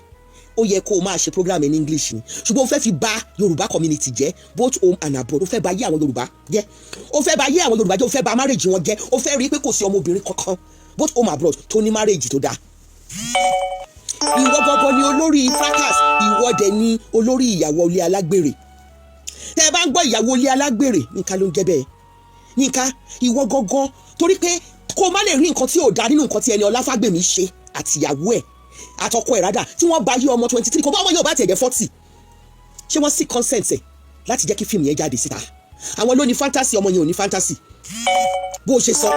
[SPEAKER 1] ó yẹ kó o máa ṣe program ẹ ní English ni. Ṣùgbọ́n o fẹ́ fi bà Yorùbá community jẹ́, both home and abroad. O fẹ́ bà ayé àwọn Yorùbá jẹ́, o fẹ́ bà ayé àwọn Yorùbá jẹ́, o fẹ́ bà marriage wọn jẹ́. O fẹ́ rí i pé kò sí ọmọbìnrin kankan, both home and abroad, tó ní marriage tó dáa. Ìwọ gangan ni olórí fracas. Ìwọ dẹ̀ ni olórí ìyàwó ilé alágbèrè. Tẹ́ ẹ bá ń gbọ́ ìyàwó ilé alágbèrè, Yínká ló ń jẹ́ bẹ́ẹ̀. Yínká, ìwọ gangan, torí pé kó o má lè rí nǹkan tí ò dáa nínú nǹkan tí Ẹniọlá Fágbèmí ṣe àtìyàwó ẹ̀ àtọkọ ẹ̀ rádà, tí wọ́n bá yí ọmọ 23, kò bá ọmọ yóò bá tiẹ̀ jẹ́ 40, ṣé wọ́n sì consent ẹ̀ láti jẹ́ kí fíìmù yẹn jáde síta? Àwọn ló ní fantasy, ọmọ yẹn ò ní fantasy bó o ṣe sọ.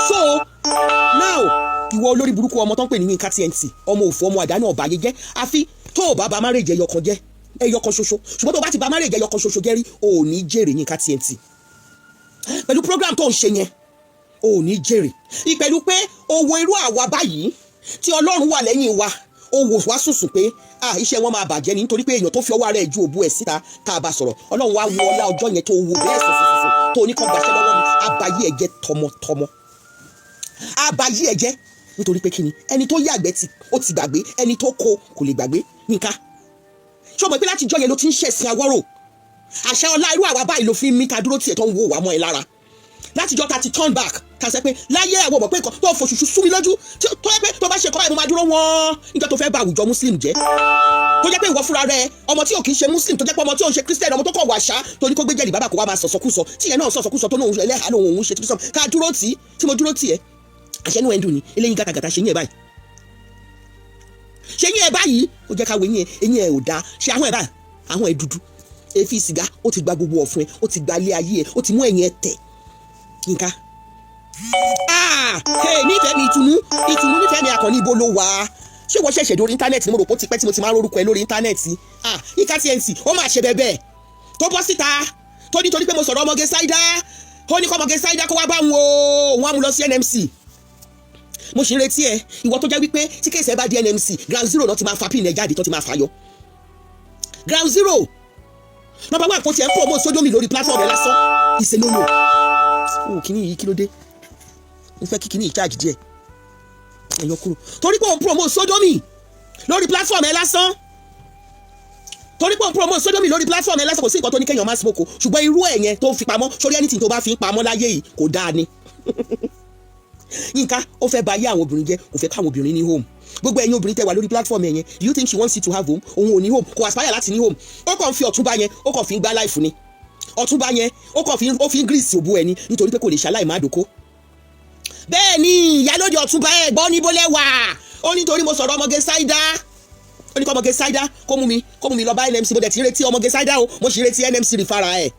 [SPEAKER 1] So now, ìwọ olórí burúkú ọmọ tó ń pè ní Yínká TNT, ọmọ òfò, ọmọ àdánù, ọba ayé jẹ́. Àfi tó o bá ba marriage ẹyọ kan jẹ́, ẹyọ kan ṣoṣo. Ṣùgbọ́n tó o bá ti ba marriage ẹyọ kan ṣoṣo jẹ́ rí, o ò ní jèrè. Yínká TNT, pẹ̀lú program tó ń ṣe yẹn, o ò ní jèrè. Ìpẹ̀lú pé owó irú àwa báyìí tí Ọlọ́run wà lẹ́yìn wa, ó wò wá sùsùn pé ah, iṣẹ́ wọn máa bàjẹ́ ni, nítorí pé èèyàn tó fi ọwọ́ ara ẹ̀ ju òbú ẹ̀ síta tá a bá sọ̀rọ̀, Ọlọ́run wá wo ọlá ọjọ́ yẹn tó wo bẹ́ẹ̀ sùsùsùsù tó ní kàn gbaṣẹ́ lọ́wọ́ mi. Abayé ẹ̀ jẹ́ tọmọtọmọ, abayé ẹ̀ jẹ́. Nítorí pé kíni? Ẹni tó yàgbẹ́ tí ó ti gbàgbé, ẹni tó kó kò lè gbàgbé. Yínká, ṣé o mọ̀ pé láti jọ́ yẹn ló ti ń ṣẹ̀sìn awọ́rò? Àṣà ọlá irú àwa báyìí ló fi ń mí ta dúró tiẹ̀ tó ń wò wá mọ́ ẹ lára. Látijọ́ ta ti turn back, ta sẹ pé láyé àwọn ọmọ pé nǹkan tó fòṣùṣù sú mi lójú, tó yẹ pé tó bá ṣe kọ́ báyìí, mo máa dúró wọ́n. Níjọ́ tó fẹ́ bà àwùjọ Muslim jẹ́, tó jẹ́ pé ìwọ fúnra rẹ, ọmọ tí ò kì í ṣe Muslim, tó jẹ́ pé ọmọ tí ò ń ṣe Christian, ọmọ tó kọ̀ wàṣà, tó ní kó gbé jẹ́rìí bàbá kó wá máa sọ̀sọ̀kúsọ, tí ìyẹn náà sọ̀sọ̀kúsọ, tó náà ẹlẹ́hàá lòun òun ṣe tí ká dúró tì í, tí mo dúró tì ẹ́, àṣẹ inú ẹ̀ ń dùn ní eléyìí gàtàgàtà. Ṣe yín ẹ̀ báyìí, ṣe yín ẹ̀ báyìí, ó jẹ́ ká wo eyín ẹ̀. Eyín ẹ̀ ò dáa. Ṣe ahọ́n ẹ̀ báyìí, ahọ́n ẹ̀ dúdú, èéfín sìgá ó ti gba gbogbo ọ̀fun ẹ̀, ó ti gba ilé ayé ẹ̀, ó ti mú ẹ̀yìn ẹ̀ tẹ̀. Yínká, ah, hey, nífẹ̀ẹ́ mi, ìtùnú, ìtùnú, nífẹ̀ẹ́ mi, àkànní, ibo ló wà? Ṣé wọ́n ṣẹ̀ṣẹ̀ dórí íńtánẹ́ẹ̀tì ni? Mo rò pé ó ti pẹ́ tí mo ti máa ń rorúkọ ẹ lórí íńtánẹ́ẹ̀tì. Ah, Yínká TNT, ó máa ṣe bẹ́ẹ̀ tó bọ́ síta, tó nítorí pé mo sọ̀rọ̀ ọmọge Sáídá, ó ní kọ́ ọmọge Sáídá kó wá bá wọn o, òun á mú lọ sí NMC. Mo sì ń retí ẹ, ìwọ tó jẹ́ wípé tí case ẹ bá di NMC, ground zero náà ti máa fa pin ẹ jáde, tó ti máa fà yọ. Ground zero number one kò tiẹ̀ ń promote sodomy lórí platform ẹ lásán, ìṣèlónò o. Kìíní yìí, kí ló dé? Mo fẹ́ kí kìíní yìí charge díẹ̀, ẹ̀yọ kúrò, torí pé òun promote sodomy lórí platform ẹ lásán, torí pé òun promote sodomy lórí platform ẹ lásán. Kò sí nǹkan tó ní kéèyàn má smoke o, ṣùgbọ́n irú ẹ̀ yẹn tó ń fi pamọ́ sórí, anything tó bá fi ń pamọ́ láyé yìí kò dáa ni. Yínká, ó fẹ́ bà ayé àwọn obìnrin jẹ́, kò fẹ́ káwọn obìnrin ní home. Gbogbo ẹ̀yin obìnrin tẹ́ wà lórí platform ẹ̀ yẹn, do you think she wants you to have home? Òun ò ní home, kò aspire láti ní home. Ó kàn fi ọ̀túnba yẹn, ó kàn fi ń gbá life ni. Ọ̀túnba yẹn, ó kàn fi, ó fi ń grease òbú ẹni, nítorí pé kò lè ṣaláì má dòkó. Bẹ́ẹ̀ ni ìyálóde ọ̀túnba ẹ̀ gbọ́ níbo lẹ́ wà. Ó nítorí mo sọ̀rọ̀ ọmọge Sáídá, ó ní kọ́ ọmọge Sáídá kó mú mi lọ bá NMC. Mo dẹ̀ ti retí ọmọge Sáídá o, mo sì retí NMC referral ẹ̀.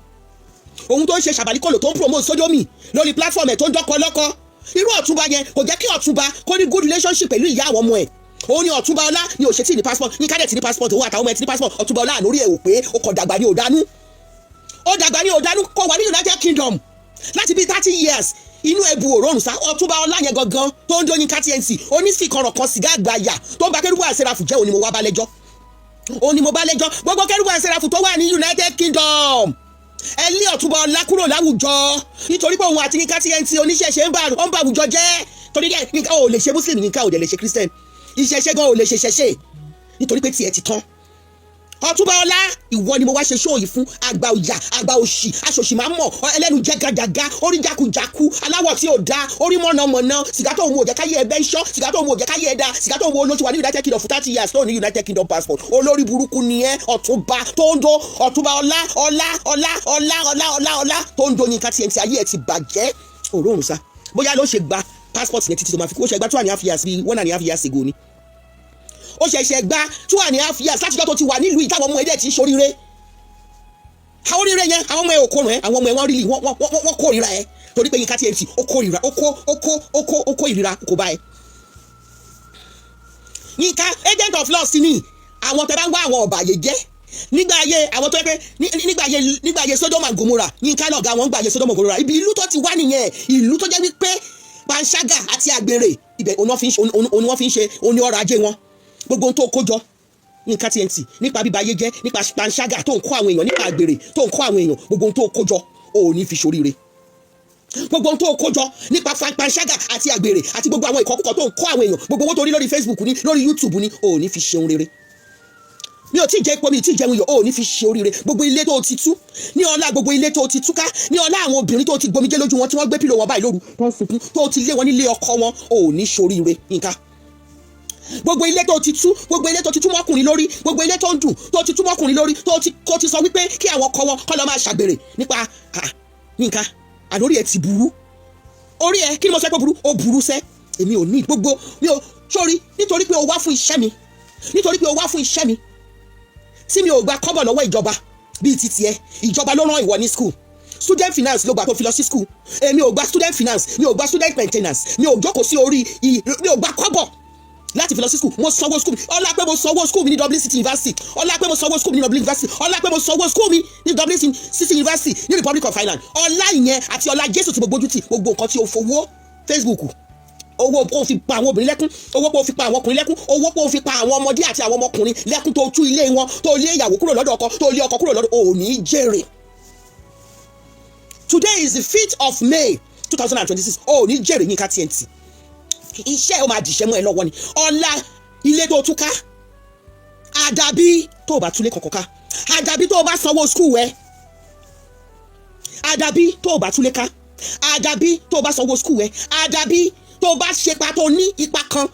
[SPEAKER 1] Ohun tó ń ṣe ṣàbàlíkòlò, tó ń promote sodomy lórí platform ẹ̀, tó ń dọ́kọ lọ́kọ, irú ọ̀túnba yẹn, kò jẹ́ kí ọ̀túnba kó ní good relationship pẹ̀lú ìyá àwọn ọmọ ẹ̀. Òun ni ọ̀túnba ọlá ni ò ṣe tí ní passport ní kádẹ̀ tí ní passport, òun àtàwọn ọmọ ẹ̀ tí ní passport. Ọ̀túnba ọlá, àlórí ẹ̀ ò pé, ó kọ̀ dàgbà ní òdánú, ó dàgbà ní òdánú, kó wà ní United Kingdom láti bíi 30 years, inú ẹ̀ bu òórùn sá. Ọ̀túnba ọlá yẹn gangan tó ń dóyin TNT, onísìkọrọ̀ kan, sìgá àgbàyà, tó ń ba kérúbù àṣẹrafù jẹ́, òun ni mo wá bá lẹ́jọ́, òun ni mo bá lẹ́jọ́. Gbogbo kérúbù àṣẹrafù tó wà ní United Kingdom, ẹ lé ọ̀túnba ọlá kúrò láwùjọ, nítorí pé òun àti Yínká TNT oníṣẹ̀ṣe ń bá àwùjọ jẹ́. Torí Yínká ò lè ṣe Muslim, Yínká ò dẹ̀ lè ṣe Christian, ìṣẹ̀ṣe gan ò lè ṣe ṣẹ̀ṣe, nítorí pé tiẹ̀ ti tán. Ọ̀túnba ọlá, ìwọ ni mo wá ṣe show yìí fún. Àgbà òyà, àgbà òṣì, aṣòṣì máa ń mọ̀, ẹlẹ́nu jẹ́gàjàgà, orí jákujàku, aláwọ̀ tí ò da, orí mọ̀nàmọ̀nà, sìgá tó ń mu òjẹ́ káyé ẹgbẹ́ ń ṣọ́, sìgá tó ń mu òjẹ́ káyé ẹ̀dá, sìgá tó ń mu olóṣù wà ní United Kingdom fún 30 years, tó ní United Kingdom passport. Olórí burúkú ni ẹ, ọ̀túnba tó ń do, ọ̀túnba ọlá, ọlá, ọlá, ọlá, ọlá, ọlá, ọlá tó ń do Yínká TNT. Ayé ẹ ti bàjẹ́, òróòrùn sá. Bóyá ló ṣe gba passport yẹn títí tó máa fi kú. Ó ṣe gba 2.5 years, bíi 1.5 years ago ni ó ṣẹ̀ṣẹ̀ gba 2.5 years, látijọ́ tó ti wà nílùú yìí, táwọn ọmọ ẹ̀dẹ̀ ti ń ṣoríire. Àwọn oríire yẹn, àwọn ọmọ ẹ̀ ò kórun ẹ̀, àwọn ọmọ ẹ̀ wọ́n rí wọ́n kórìíra ẹ̀, torí pé Yínká TNT ó kórìíra, ó kó ó kó ó kó ó kó ìríra kó bá ẹ. Yínká, agent of law sí ni. Àwọn tẹ bá ń wá àwọn ọ̀bàyé jẹ́ nígbà ayé àwọn tó yẹ pé nígbà ayé Sodom and Gomorrah, Yínká lọ̀gá wọn gbà ayé Sodom and Gomorrah. Ibi ìlú tó ti wá nìyẹn, ìlú tó jẹ́ wípé panṣágà àti àgbèrè ibẹ̀ òun wọ́n fi ń ṣe òun ní ọrọ̀ ajé wọn. Gbogbo ohun tó kó jọ, Yínká TNT, nípa bíba ayé jẹ́, nípa panṣágà tó ń kó àwọn èèyàn, nípa àgbèrè tó ń kó àwọn èèyàn, gbogbo ohun tó kó jọ, ò ní fi ṣoríire. Gbogbo ohun tó kó jọ nípa panṣágà àti àgbèrè àti gbogbo àwọn ìkọkúkọ tó ń kó àwọn èèyàn, gbogbo owó tó rí lórí Facebook ní, lórí YouTube ní, ò ní fi ṣeun rere. Mi ò tí ì jẹ ipò, mi ò tí ì jẹun yọ, ò ní fi ṣe oríire. Gbogbo ilé tó ti tú ní ọlá, gbogbo ilé tó ti túká ní ọlá àwọn obìnrin tó ti gbomijé lójú wọn, tí wọ́n gbé pillow wọn báyìí lóru tó ń sunkún, tó ti lé wọn nílé ọkọ wọn, ò ní ṣoríire, Yínká. Gbogbo ilé tó ti tú, gbogbo ilé tó ti tú mọ́kùnrin lórí, gbogbo ilé tó ń dùn tó ti tú mọ́kùnrin lórí, tó ti kó ti sọ wípé kí àwọn ọkọ wọn kọ́ lọ máa ṣàgbèrè nípa. Yínká, àlórí ẹ ti burú. Orí ẹ, kí ni mo sọ pé burú? Ó burú sẹ́. Èmi ò ní gbogbo mi ò sórí, nítorí pé o wá fún iṣẹ́ mi, nítorí pé o wá fún iṣẹ́ mi tí mi ò gba kọ́bọ̀ lọ́wọ́ ìjọba bíi ti tiẹ̀. Ìjọba ló rán ìwọ ní school, student finance ló gbà tó fi lọ sí school. Èmi ò gba student finance, mi ò gba student maintenance, mi ò jókòó sí orí, mi ò gba kọ́bọ̀ láti fi lọ sí school. Mo sanwó school mi. Ọlá pé mo sanwó school mi ní Dublin City University, ọlá pé mo sanwó school mi ní Dublin University, ọlá pé mo sanwó school mi ní Dublin City University ní Republic of Ireland, ọlá ìyẹn àti ọlá Jésù tí mo gbójú tì. Gbogbo nǹkan tí o fowó Facebook, owó kó o fi pa àwọn obìnrin lẹ́kún, owó kó o fi pa àwọn ọkùnrin lẹ́kún, owó kó o fi pa àwọn ọmọdé àti àwọn ọmọkùnrin lẹ́kún, tó tú ilé wọn, tó lé ìyàwó kúrò lọ́dọ̀ ọkọ, tó lé ọkọ kúrò lọ́dọ̀, òní jèrè. Today is the 5th of May 2026. Òní jèrè, Yínká TNT. Iṣẹ́ ó máa dìṣẹ́ mọ́ ẹ lọ́wọ́ ni. Ọlá ilé tó túká, àdàbí tó o bá túlé kọ̀ọ̀kan ká, àdàbí tó o bá sanwó school ẹ, àdàbí tó o bá túlé ká. Àdàbí tó o bá sanwó school ẹ, àdàbí tó o bá ṣe pa, tó ní ipa kan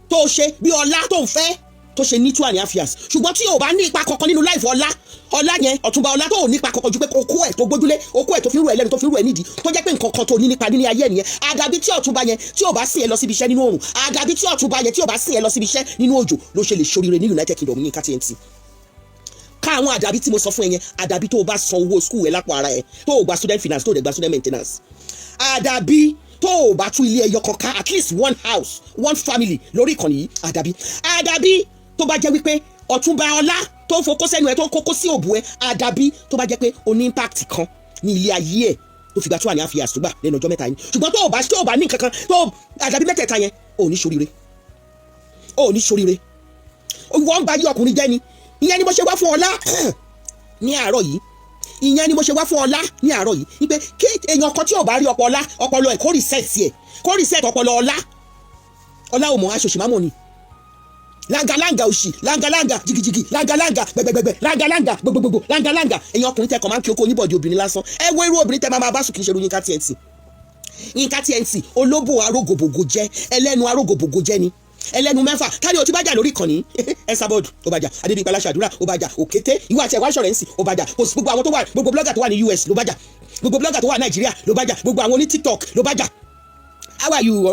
[SPEAKER 1] tó o ṣe bí ọlá tó ń fẹ́ tó ṣe ní 2.5 years. Ṣùgbọ́n tí o bá ní ipa kankan nínú life ọlá, ọlá yẹn, ọ̀túnba ọlá, tó ò ní ipa kankan ju pé okó ẹ̀ tó gbójúlé, okó ẹ̀ tó fi ń rú ẹ lẹ́nu, tó fi ń rú ẹ nídìí, tó jẹ́ pé nǹkan kan tó ní nípa nínú ayé ẹ̀ nìyẹn. Àdàbí tí ọ̀túnba yẹn tí ò bá sìn ẹ lọ síbi iṣẹ́ nínú oòrùn, àdàbí tí ọ̀túnba yẹn tí ò bá sìn ẹ lọ síbi iṣẹ́ nínú òjò, ló ṣe lè ṣoríire ní United Kingdom. Ní TNT ká àwọn àdàbí tí mo sọ fún ẹ yẹn, àdàbí tó o bá san owó school ẹ lápò ara ẹ, tó o gba student finance, tó o dẹ̀ gba student maintenance, àdàbí tó o bá tún ilé ẹyọ kan ká, at least one house, one family lórí ìkànnì yìí, àdàbí tó bá jẹ́ wípé ọ̀túnba ọlá tó ń fokó sẹ́nu ẹ, tó ń kókó sí òbú ẹ, àdàbí tó bá jẹ́ pé o ní impact kan ní ilé ayé ẹ tó fi gba 2.5 years tó gbà lẹ́nu ọjọ́ 3 yìí. Ṣùgbọ́n tó o bá ní nǹkan kan tó àdàbí mẹ́tẹ̀ẹ̀ta yẹn, o ò ní ṣoríire, o ò ní ṣoríire. Wọ́n ń ba ayé ọkùnrin jẹ́ ni. Ìyẹn ni mo ṣe wá fún ọlá ní àárọ̀ yìí. Ìyẹn ni mo ṣe wá fún ọlá ní àárọ̀ yìí wípé kí èèyàn kan tí ò bá rí ọpọlọ ọpọlọ ẹ̀, kó reset ẹ̀, kó reset ọpọlọ ọlá. Ọlá ò mọ̀ aṣòṣì mámọ̀ ni langalanga òṣì, langalanga jigijigi, langalanga gbẹgbẹgbẹ, langalanga gbogbogbò, langalanga. Ẹ̀yin ọkùnrin tẹ kàn máa ń kí oko oníbọ̀dì obìnrin lásán, ẹ wo irú obìnrin tẹ máa bá sùn. Kì í ṣe irú Yínká TNT. Yínká TNT, olóbò arógòbògò jẹ́, ẹlẹ́nu arógòbògò jẹ́ ni, ẹlẹ́nu mẹ́fà kárí. O ti bá jà lórí ìkànnì Esabod, ó bá jà. Adébíyí Aláṣàdúrà, ó bá jà. Òkété ìwọ àti ẹ̀wá ìṣọ̀rẹ́ ń sìn, ó bá jà. Kò sí gbogbo àwọn tó wà, gbogbo blogger tó wà ní US ló bá jà, gbogbo blogger tó wà Nàìjíríà ló bá jà, gbogbo àwọn oní TikTok ló bá jà. How are you,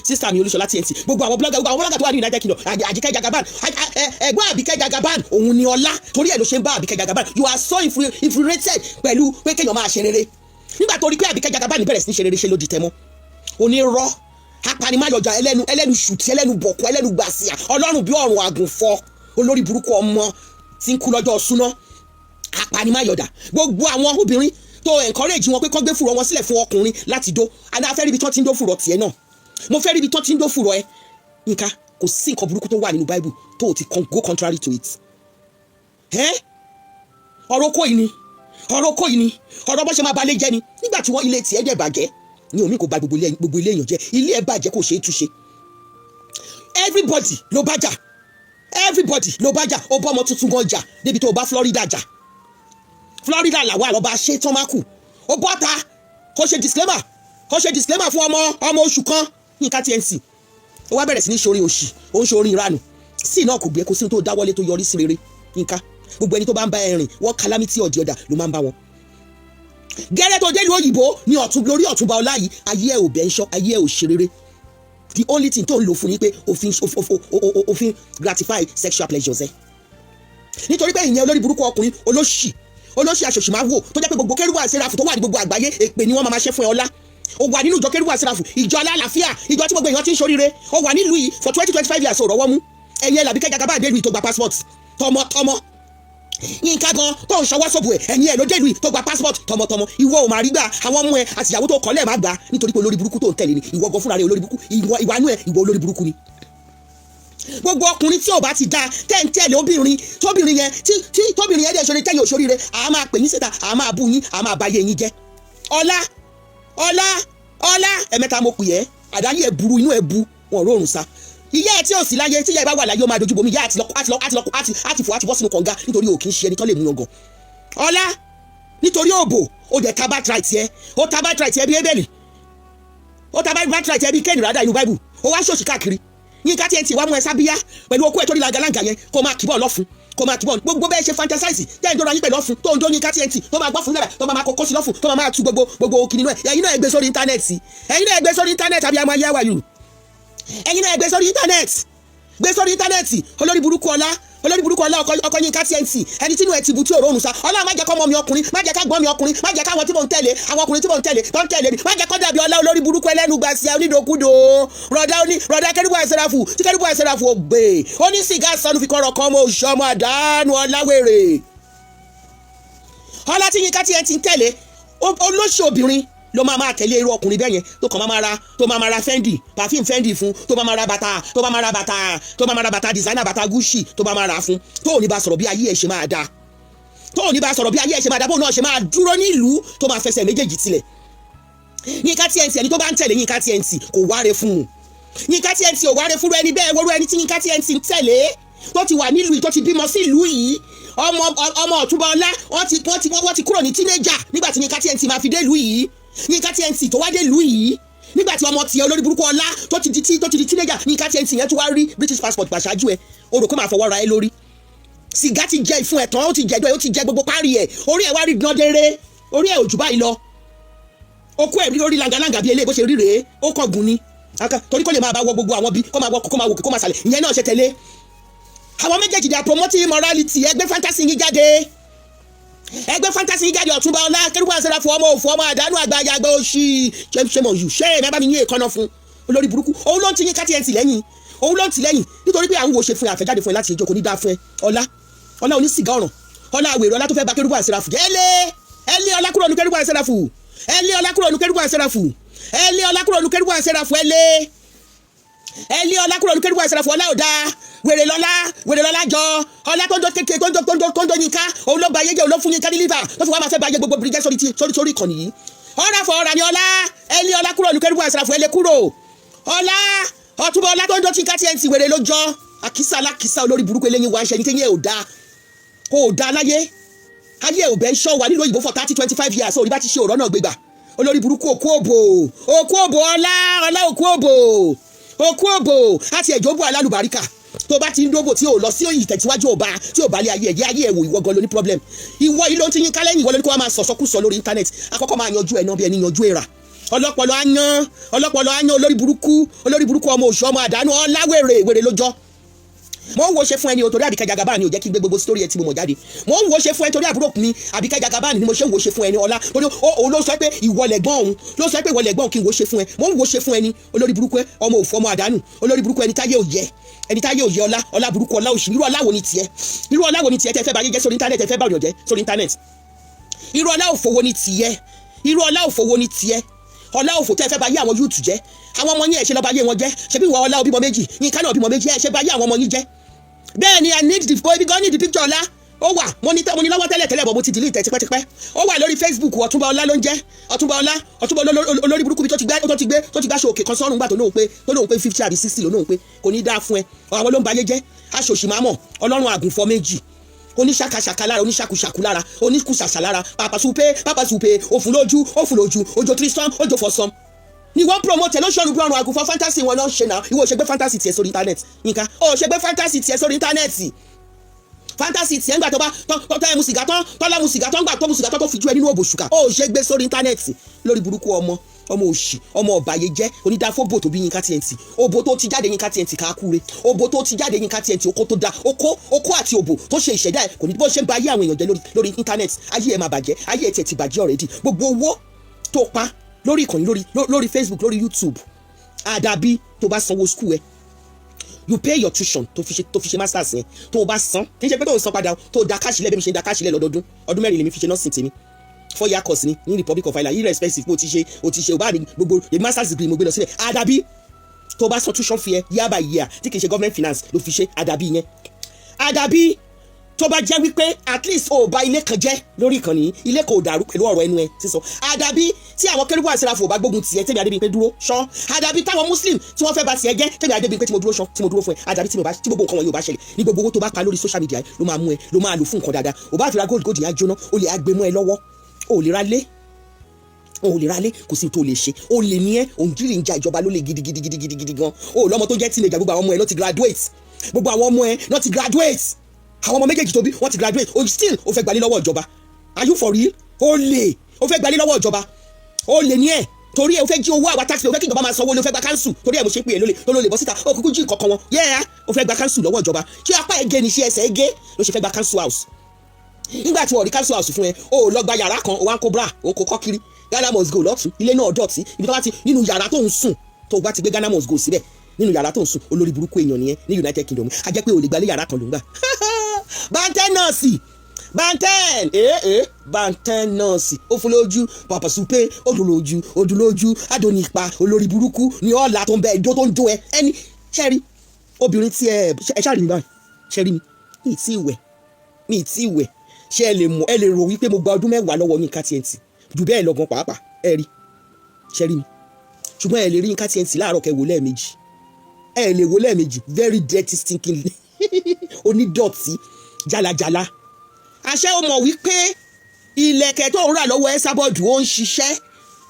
[SPEAKER 1] sister mi Olúṣọlá TNT? Gbogbo àwọn blogger, gbogbo àwọn blogger tó wà ní United Kingdom, Àjíkẹ́ Jagaban, ẹ̀gbọ́n Àbíkẹ́ Jagaban, òun ni ọlá. Torí ẹ̀ ló ṣe ń bá Àbíkẹ́ Jagaban. You are so infuriated pẹ̀lú pé kéèyàn máa ṣe rere. Nígbà tó rí pé Àbíkẹ́ Jagaban bẹ̀rẹ̀ sí ní ṣe rere, ṣe ló di tẹmọ́ onírọ́, apanimáyọjà, ẹlẹ́nu, ẹlẹ́nu ṣùtì, ẹlẹ́nu bọ̀kọ̀, ẹlẹ́nu gbàsíà, ọlọ́run bí ọ̀run àgùnfọ́, olórí burúkú ọmọ tí ń kú lọ́jọ́ súná, apanimáyọ̀dà. Gbogbo àwọn obìnrin tó encourage wọn pé kọ́ gbé fùrọ̀ wọn sílẹ̀ fún ọkùnrin láti dó, àná afẹ́ ríbi tó ti ń dó fùrọ̀ tiẹ̀ náà. Mo fẹ́ ríbi tó ti ń dó fùrọ̀ ẹ. Nǹkan kò sí nǹkan burúkú tó wà nínú Bible tó o ti go contrary to it. Ọ̀rọ̀ okó yìí ni, ọ̀rọ̀ okó yìí ni, ọ̀rọ̀ bó ṣe máa balẹ̀ jẹ́ ni. Nígbà tí wọ́n ilé tiẹ̀ dẹ̀ bàjẹ́ ní omi kò bà gbogbo ilé èèyàn jẹ́, ilé ẹ̀ bàjẹ́, kò ṣeé túnṣe. Everybody ló bá jà, everybody ló bá jà. Ó bọ́ ọmọ tuntun gan jà débi tó o bá Florida jà. Florida làwọn àlọ́ba ṣe tán má kù. Ó bọ́ ta kó ṣe disclaimer, kó ṣe disclaimer fún ọmọ ọmọ oṣù kan. Yínká TNT, ó wá bẹ̀rẹ̀ sí ní ṣorin òṣì, ó ń ṣorin ìranù sí náà, kò gbé, kó sí tó dáwọ́lé tó yọrí sí rere. Yínká, gbogbo ẹni tó bá ń bá ẹ rìn, wọ́n calamity ọ̀dì ọ̀dà ló máa ń bá wọn. Gẹ́rẹ́ tó délùú òyìnbó ní ọ̀tún lórí ọ̀túnba ọlá yìí, ayé ẹ̀ ò bẹ́ ń ṣọ́, ayé ẹ̀ ò ṣe rere. The only thing tó ń lò fún ni pé òfin gratify sexual pleasures ẹ, nítorí pé ìyẹn olórí burúkú ọkùnrin, olóṣì, olóṣì, aṣòṣì máa wò, tó jẹ́ pé gbogbo kérúbù àti sẹ́ráfù tó wà ní gbogbo àgbáyé, èpè ni wọ́n máa ṣe fún ẹ. Ọlá, ó wà nínú ìjọ kérúbù àti sẹ́ráfù, ìjọ alálàáfíà, ìjọ tí gbogbo èèyàn ti ń ṣoríire. Ó wà nílùú yìí for 20-25 years, ò rọ́wọ́ mú. Ẹ̀yẹ làbíkẹ́ Jagaba délùú yìí tó gba passport tọmọtọmọ. Yínká gan tó ń ṣọwọ́ sọ̀bù ẹ̀, ẹ̀yìn ẹ̀ ló délùú yìí tó gba passport tọmọtọmọ. Ìwọ ò máa rí gbà. Àwọn ọmọ ẹ àti ìyàwó tó kọ́ lẹ́ẹ̀ má gbà, nítorí pé olórí burúkú tó ń tẹ̀lé ni. Ìwọ gan fúnra rẹ, olórí burúkú, ìwà inú ẹ, ìwọ olórí burúkú ni. Gbogbo ọkùnrin tí ò bá ti da tẹ́ ń tẹ̀lé obìnrin, tóbìnrin yẹn tí tóbìnrin yẹn dẹ̀ ṣorí tẹ́yìn òṣòrí rẹ̀, à máa pè yín síta, à máa bú yín, à máa bà yé yín jẹ́. Ọlá, ọlá, ọlá, ẹ̀mẹ́ta mo pè ẹ́. Àdáyé ẹ̀ burú, inú ẹ̀ bu wọn rọrùn sa. Ìyá ẹ tí ò sí láyé, tí ìyá ẹ bá wà láyé, ó máa dojú bomi. Ìyá àti lọ, àti lọ, àti lọ, àti fò, àti bọ́ sínú kànga, nítorí ò kì í ṣe ẹni tó lè mú yangàn. Ọlá, nítorí òbò, ó dẹ̀ ta birthright ẹ, ó ta birthright ẹ bí Ébẹ̀lì, ó ta birthright ẹ bí Kéènì rádà inú Bible. Ó wá ṣòṣì káàkiri. Yínká TNT wá mú ẹ sábíyá pẹ̀lú okó ẹ̀ tó ní langalanga yẹn, kó máa kìbọ̀ lọ́fun, kó máa kìbọ̀. Gbogbo bẹ́ẹ̀ ṣe fantasize tẹ́ ẹ̀ ń dọ́ra yín pẹ̀lú ọ̀fun tó ń dó Yínká TNT, tó máa gbọ́ fún náírà, tó máa kókó sí lọ́fun, tó máa tú gbogbo gbogbo kìnìún ẹ̀. Ẹ̀yin náà ẹ gbé sórí íńtánẹ́ẹ̀tì, ẹ̀yin náà ẹ gbé sórí íńtánẹ́ẹ̀tì. Àbí àmọ́ ayé wà yìí, ẹ̀yin náà ẹ gbé sórí íńtánẹ́ẹ̀tì, gbé sórí íńtánẹ́ẹ̀tì. Olórí burúkú ọlá, olórí burúkú ọlá, ọkọ Yínká TNT, ẹni tínú ẹ ti bu tí òórùn sa. Ọlá, má jẹ́ kọ́ ọmọ mi ọkùnrin, má jẹ́ ká gbọ́n mi ọkùnrin, má jẹ́ káwọn tí mò ń tẹ̀lé, àwọn ọkùnrin tí mò ń tẹ̀lé tó ń tẹ̀lé mi, má jẹ́ kọ́ dàbí ọlá, olórí burúkú, ẹlẹ́nu gbàsíà, onídòkúdò rọ̀dá, oní rọ̀dá kẹ́rùbù àṣẹ̀ráfù tí kẹ́rùbù àṣẹ̀ráfù ò gbé, oní sìgá sọnù fi kọ́rọ̀ kan ọmọ òṣì, ọmọ àdánù, ọláwèrè. Ọlá tí Yínká TNT ń tẹ̀lé, olóṣì obìnrin ló máa tẹ̀lé irú ọkùnrin bẹ́ẹ̀ yẹn, tó kàn máa ra, tó máa ra Fendi, perfume Fendi fún, tó máa ra bàtà, tó máa ra bàtà, tó máa ra bàtà designer, bàtà Gucci, tó máa ra fún, tó ò ní bá sọ̀rọ̀ bí ayé ẹ̀ ṣe máa dáa, tó ò ní bá sọ̀rọ̀ bí ayé ẹ̀ ṣe máa dáa, bóun náà ṣe máa dúró nílùú, tó máa fẹsẹ̀ méjèèjì tilẹ̀. Yínká TNT, ẹni tó bá ń tẹ̀lé Yínká TNT, kò wáre fún un. Yínká TNT ò wáre fúnra ẹni bẹ́ẹ̀. Wọ́rú ẹni tí Yínká TNT ń tẹ̀lé, tó ti wà nílùú yìí, tó ti bímọ sí ìlú yìí, ọmọ ọmọ ọ̀túnba ọlá, wọ́n ti kúrò ní teenager nígbà tí Yínká TNT máa fi dé ìlú yìí. Yínká TNT tó wá dé ìlú yìí nígbà tí ọmọ tiẹ̀ olórí burúkú ọlá tó ti di teenager, Yínká TNT yẹn tó wá rí British passport gbà ṣáájú ẹ. O rò kó máa fọwọ́ ra ẹ lórí. Sìgá ti jẹ ìfun ẹ̀ tán, ó ti jẹ ẹ̀dọ̀ ẹ̀, ó ti jẹ gbogbo párí ẹ̀. Orí ẹ̀ wá rí gbọ́n orí ẹ̀ ò jù báyìí lọ. Okú ẹ̀ rí orí langalanga bí eléyìí bó ṣe rí rèé. Ó kàn gùn ni torí kó lè máa bá wọ gbogbo àwọn bí kó máa wọ, kó máa wò, kó máa sàlẹ̀. Ìyẹn náà ṣe tẹ̀lé àwọn méjèèjì. They are promoting immorality. Ẹgbẹ́ fantasy yín jáde, ẹgbẹ́ fantasy yín jáde. Ọ̀túnba ọlá kérúbù àṣẹra fún ọmọ òfò, ọmọ àdánù, àgbàyà àgbà òṣì. Ṣe mọ̀ yù ṣé ẹ bá mi yín èkánná fún olórí burúkú. Òun ló ń ti Yín TNT lẹ́yìn, òun ló ń ti lẹ́yìn nítorí pé àwọn wo ṣe fún ẹ àfẹ́jáde fún ẹ láti ìjókòó ní dáa fún ẹ. Ọlá, ọlá onísìgá ọ̀ràn, ọlá àwèrè, ọlá tó fẹ́ ba kérúbù àṣẹra fún jẹ́. Ẹ lé, ẹ lé ọlá kúrò ní kérúbù àṣẹra fún. Ẹ lé ọlá kúrò ní kérúbù àṣẹra fún. Ẹ lé ọlá kúrò ní kérúbù àṣẹra fún. Ẹ lé, ẹ lé ọlá kúrò ní kérúbù àṣẹra fún. Ọlá ò dáa, wèrè lọ́lá, wèrè lọ́lá jọ. Ọlá tó ń do kékeré, tó ń do Yínká, òun ló ba ayé jẹ́. Òun ló fún Yínká ní liver tó fi wá máa fẹ́ ba ayé gbogbo bìrìjẹ́ sórí sórí sórí ìkànnì yìí. Ọ̀rà fọ ọ̀rà ni ọlá. Ẹ lé ọlá kúrò ní kérúbù àṣẹra fún. Ẹ lé kúrò. Ọlá, ọtúbọ̀ ọlá tó ń do Yínká TNT, wèrè ló jọ, àkísà alákísà, olórí burúkú eléyìí wá ń ṣe ní téyẹ ò dáa, kò dáa láyé. Ayé ò bẹ́ ń ṣọ́ wa nílùú òyìnbó for 30, 25 years. Òrí bá ti ṣe òrọ́ náà gbégbà. Olórí burúkú, òkú òbò, òkú òbò, ọlá, ọlá, òkú òbò, òkú òbò àti ẹ̀jọ̀ bò alálùbáríkà. Tó bá ti ń dóbò tí ò lọ sí ìtẹ̀síwájú, ọba tí ò bá lé ayé ẹ̀jẹ̀ ayé ẹ̀wò. Ìwọ gan ló ní problem. Ìwọ yìí ló ń ti yín kálẹ́yìn. Ìwọ ló ní kó wá máa sọ̀sọ́kùsọ lórí internet. Àkọ́kọ́ máa yanjú ẹ̀ náà bí ẹni yanjú èèrà. Ọlọ́pọlọ áyán, ọlọ́pọlọ áyán, olórí burúkú, olórí burúkú, ọmọ òṣù, ọmọ àdánù, ọláwèrè, wèrè lójọ́. Mo ń wo ṣe fún ẹni o, torí Àbíkẹ́ Jagaban ni ò jẹ́ kí n gbé gbogbo story ẹ tí mo mọ̀ jáde. Mo ń wo ṣe fún ẹ torí àbúrò mi Àbíkẹ́ Jagaban ni mo ṣe ń wo ṣe fún ẹni ọlá, torí òun ló sọ pé ìwọ lẹ̀gbọ́n òun, ló sọ pé ìwọ lẹ̀gbọ́n òun, kí n wo ṣe fún ẹ. Mo ń wo ṣe fún ẹni olórí burúkú ẹ, ọmọ òfò, ọmọ àdánù, olórí burúkú, ẹni táyé ò yẹ, ẹni táyé ò yẹ. Ọlá, ọlá burúkú, ọlá òṣì. Irú ọlá wo ni tiẹ̀? Irú ọlá wo ni tiẹ̀ tẹ́ fẹ́ bá yé jẹ́ sórí internet, tẹ́ fẹ́ bá òyìn jẹ́ sórí internet? Irú ọlá òfò wo ni tiẹ̀? Irú ọlá òfò wo ni tiẹ̀? Ọlá òfò tẹ́ fẹ́ bá yé àwọn youth jẹ́. Àwọn ọmọ yín, ẹ̀ ṣe lọ́ọ́ bá yé wọn jẹ́. Ṣebí ìwọ ọlá òbímọ méjì, Yínká náà bímọ méjì, ẹ̀ ṣe bá yé àwọn ọmọ yín jẹ́. Bẹ́ẹ̀ ni. I need the boy because need the picture. Ọlá, ó wà, mo ní lọ́wọ́ tẹ́lẹ̀ tẹ́lẹ̀ bọ̀, mo ti delete ẹ̀ tipẹ́tipẹ́. Ó wà lórí Facebook. Ọ̀túnba ọlá ló ń jẹ́, ọ̀túnba ọlá, ọ̀túnba olórí burúkú bí tó ti gbé aṣọ òkè kan sọ́run gbà tó lóun pé 50 àbí 60 ló lóun pé. Kò ní dáa fún ẹ. Àwọn ló ń ba ayé jẹ́, aṣòṣì mámọ̀, ọlọ́run àgùnfọ́ méjì, oníṣàkàṣàkà lára, oníṣàkùṣàkù lára, oníkùsàṣà lára, pàpàṣùpé pàpàṣùpé, òfun lójú, òfun lójú, òjò tristan, òjò fọsán ni wọ́n promote ẹ̀ lóṣooṣù bí ọrùn àgùnfọ́. Fantasy wọn náà ṣe náà. Ìwọ ò ṣe gbé fantasy tiẹ̀ sórí internet? Nǹkan ò ṣe gbé fantasy tiẹ̀ sórí internet. Fantasy tiẹ̀ ńgbà tó bá tọ́ ẹ mu sìgá tán, tọ́lá mu sìgá tán, ńgbà tó mu sìgá tán, tó fi ju ẹ nínú òbòṣùkà, ó ṣe gbé sórí internet. Lórí burúkú, ọmọ, ọmọ òṣì, ọmọ ọ̀bàyéjẹ́, onídàáfóbò tó bí Yínká TNT. Òbò tó ti jáde, Yínká TNT, káàkúre. Òbò tó ti jáde, Yínká TNT, okó tó da, okó, okó àti òbò tó ṣe ìṣẹ̀dá ẹ̀ kò ní. Bó ṣe ń ba ayé àwọn èèyàn jẹ́ lórí internet, ayé ẹ̀ máa bàjẹ́. Ayé ẹ̀ tiẹ̀ ti bàjẹ́ already. Gbogbo owó tó pa lórí ìkànnì, lórí Facebook, lórí YouTube, àdàbí tó bá sanwó school ẹ, you pay your tuition tó fi ṣe masters yẹn, tó o bá san, kì í ṣe pé tó o san padà, tó o da cash lẹ̀ bí mi ṣe ń da cash lẹ̀ lọ́dọọdún. Ọdún 4 lèmi fi ṣe nursing tèmi. 4 year course ni ní Republic of Ireland. Irrespective bó ti ṣe o ti ṣe o bá ní gbogbo èmi masters degree mo gbé lọ sílẹ̀. Àdàbí tó o bá san tuition fee ẹ year by year, tí kì í ṣe government finance ló fi ṣe. Àdàbí yẹn, àdàbí tó bá jẹ́ wípé at least o ò bá ilé kan jẹ́ lórí ìkànnì, ilé kan ò dàrú pẹ̀lú ọ̀rọ̀ ẹnu ẹ sísọ. Àdàbí tí àwọn kérúbù àti sẹ́ráfù ò bá gbógun tiẹ̀, tèmi Adébíyìnpé dúró ṣán. Àdàbí táwọn Muslim tí wọ́n fẹ́ bá tiẹ̀ jẹ́, tèmi Adébíyìnpé tí mo dúró ṣán, tí mo dúró fún ẹ. Àdàbí tí mo bá tí gbogbo nǹkan wọ̀nyí ò bá ṣẹlẹ̀ ní, gbogbo owó tó bá pa lórí social media ló máa mú ẹ, ló máa lò fún nǹkan dáadáa. Ò bá fi ra gold, gold yẹn á jóná, ó lè á gbé mọ́ ẹ lọ́wọ́. O ò lè ra lé, o ò lè ra lé, kò sí tó lè ṣe. O lè ní ẹ òǹjìrì ń ja ìjọba ló lè gidigidigidigidi gan. O lọ́mọ tó jẹ́ teenager. Gbogbo àwọn ọmọ ẹ ló ti graduate, gbogbo àwọn ọmọ ẹ ló ti graduate. Àwọn ọmọ méjèèjì tó bí, wọ́n ti graduate. O still o fẹ́ gbalé lọ́wọ́ ìjọba. Are you for real? O lè o fẹ́ gbalé lọ́wọ́ ìjọba. O lè ní ẹ̀ torí ẹ o fẹ́ jí owó àwa tax, o fẹ́ kí ìjọba máa sanwó lé, o fẹ́ gba council. Torí ẹ mo ṣe pé ẹ lólè tó lólè bọ́ síta. O kúkú jí nǹkan kan wọn yẹ́ẹ́. O fẹ́ gba council lọ́wọ́ ìjọba. Ṣé apá ẹ gé ni? Ṣé ẹsẹ̀ ẹ gé ló ṣe fẹ́ gba council house? Nígbà tí wọ́n rí council house fún ẹ, o lọ gba yàrá kan, o wá ń kó bra, o kó kọ́ kiri. Ghana must go lọ́tún, ilé náà dọ̀tí. Ibi tó bá ti nínú yàrá tó ń sùn, tó bá ti gbé Ghana must go síbẹ̀ nínú yàrá tó ń sùn, olórí burúkú èèyàn nìyẹn ní United Kingdom. A jẹ́ pé o lè gbalé, yàrá kan ló ń gbà. Bàǹtẹ́ nọ́ọ̀sì, bàǹtẹ́ ee, bàǹtẹ́ nọ́ọ̀sì, ó fún lójú pàpàṣùpé, ó dùn lójú, ó dùn lójú adónípa. Olórí burúkú ní ọ̀la tó ń bẹ ẹjọ́ tó ń jó ẹ ẹni ṣẹ́rí obìnrin tí ẹ ẹ ṣáà rí mi báyìí. Ṣẹ́rí mi, mi ì tí ì wẹ̀, mi ì tí ì wẹ̀. Ṣé ẹ lè mọ̀, ẹ lè rò wípé mo gba ọdún 10 lọ́wọ́ Yínká TNT, jù bẹ́ẹ̀ lọ gan pàápàá. Ẹ rí, ṣẹ́rí mi, ṣùgbọ́n ẹ lè rí Yínká TNT láàárọ̀ kẹ́ wò lẹ́ẹ̀mejì, ẹ lè wò lẹ́ẹ̀mejì. Very dirty, stinking, onídọ̀tí, jálajàla. Àṣẹ o mọ̀ wípé ìlẹ̀kẹ̀ tó ń rà lọ́wọ́ Esabod ó ń ṣiṣẹ́.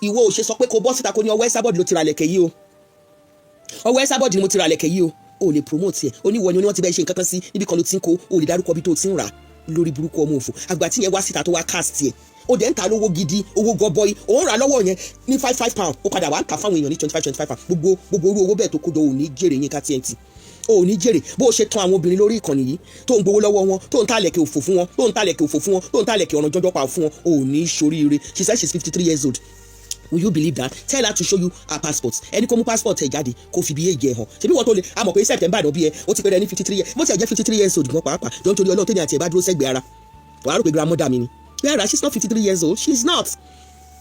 [SPEAKER 1] Ìwọ ò ṣe sọ pé kó bọ́ síta, kó ní ọwọ́ Esabod ló ti ra lẹ̀kẹ̀ yìí o, ọwọ́ Esabod ni mo ti ra lẹ̀kẹ̀ yìí o. O lè promote ẹ̀. Oníwọ ni wọ́n ti bẹ́ẹ̀ ṣe nǹkan kan sí níbi kan ló ti ń kó. O lè dárúkọ bí tó ti ń rà. Lórí burúkú, ọmọ òfò. Àgbà tí yẹn wá síta tó wá cast ẹ̀, ó dẹ̀ ń ta lówó gidi, owó gọbọi. Òun rà lọ́wọ́ yẹn ní 5 5 pound, ó padà wá ń tà fáwọn èèyàn ní 25 25 pound. Gbogbo orú owó bẹ́ẹ̀ tó kó jọ, ò ní jèrè. Yínká TNT, ò ní jèrè. Bó o ṣe tan àwọn obìnrin lórí ìkànnì yìí, tó ń gbowó lọ́wọ́ wọn, tó ń tàlẹ̀kẹ̀ òfò fún wọn, tó ń tàlẹ̀kẹ̀ òfò fún wọn, tó ń tàlẹ̀kẹ̀ ọ̀ràn jọjọ́ pa fún wọn, ò ní ṣoríire. She said she's 53 years old. Will you believe that? Tell her to show you her passport. Ẹni kó mú passport ẹ jáde, kó fi bí èjì ẹ hàn. Ṣebí wọ́n tó lè a mọ̀ pé September náà bí ẹ, ó ti pẹ́rẹ́ ní 53 years. Bó ti ẹ̀ jẹ́ 53 years old gan pàápàá, jọ nítorí Ọlọ́run, tẹ́ni àti ẹ̀ bá dúró sẹ́gbẹ̀ẹ́ ara, wàá rò pé grandmother mi ni. Whereas she's not 53 years old. She's not,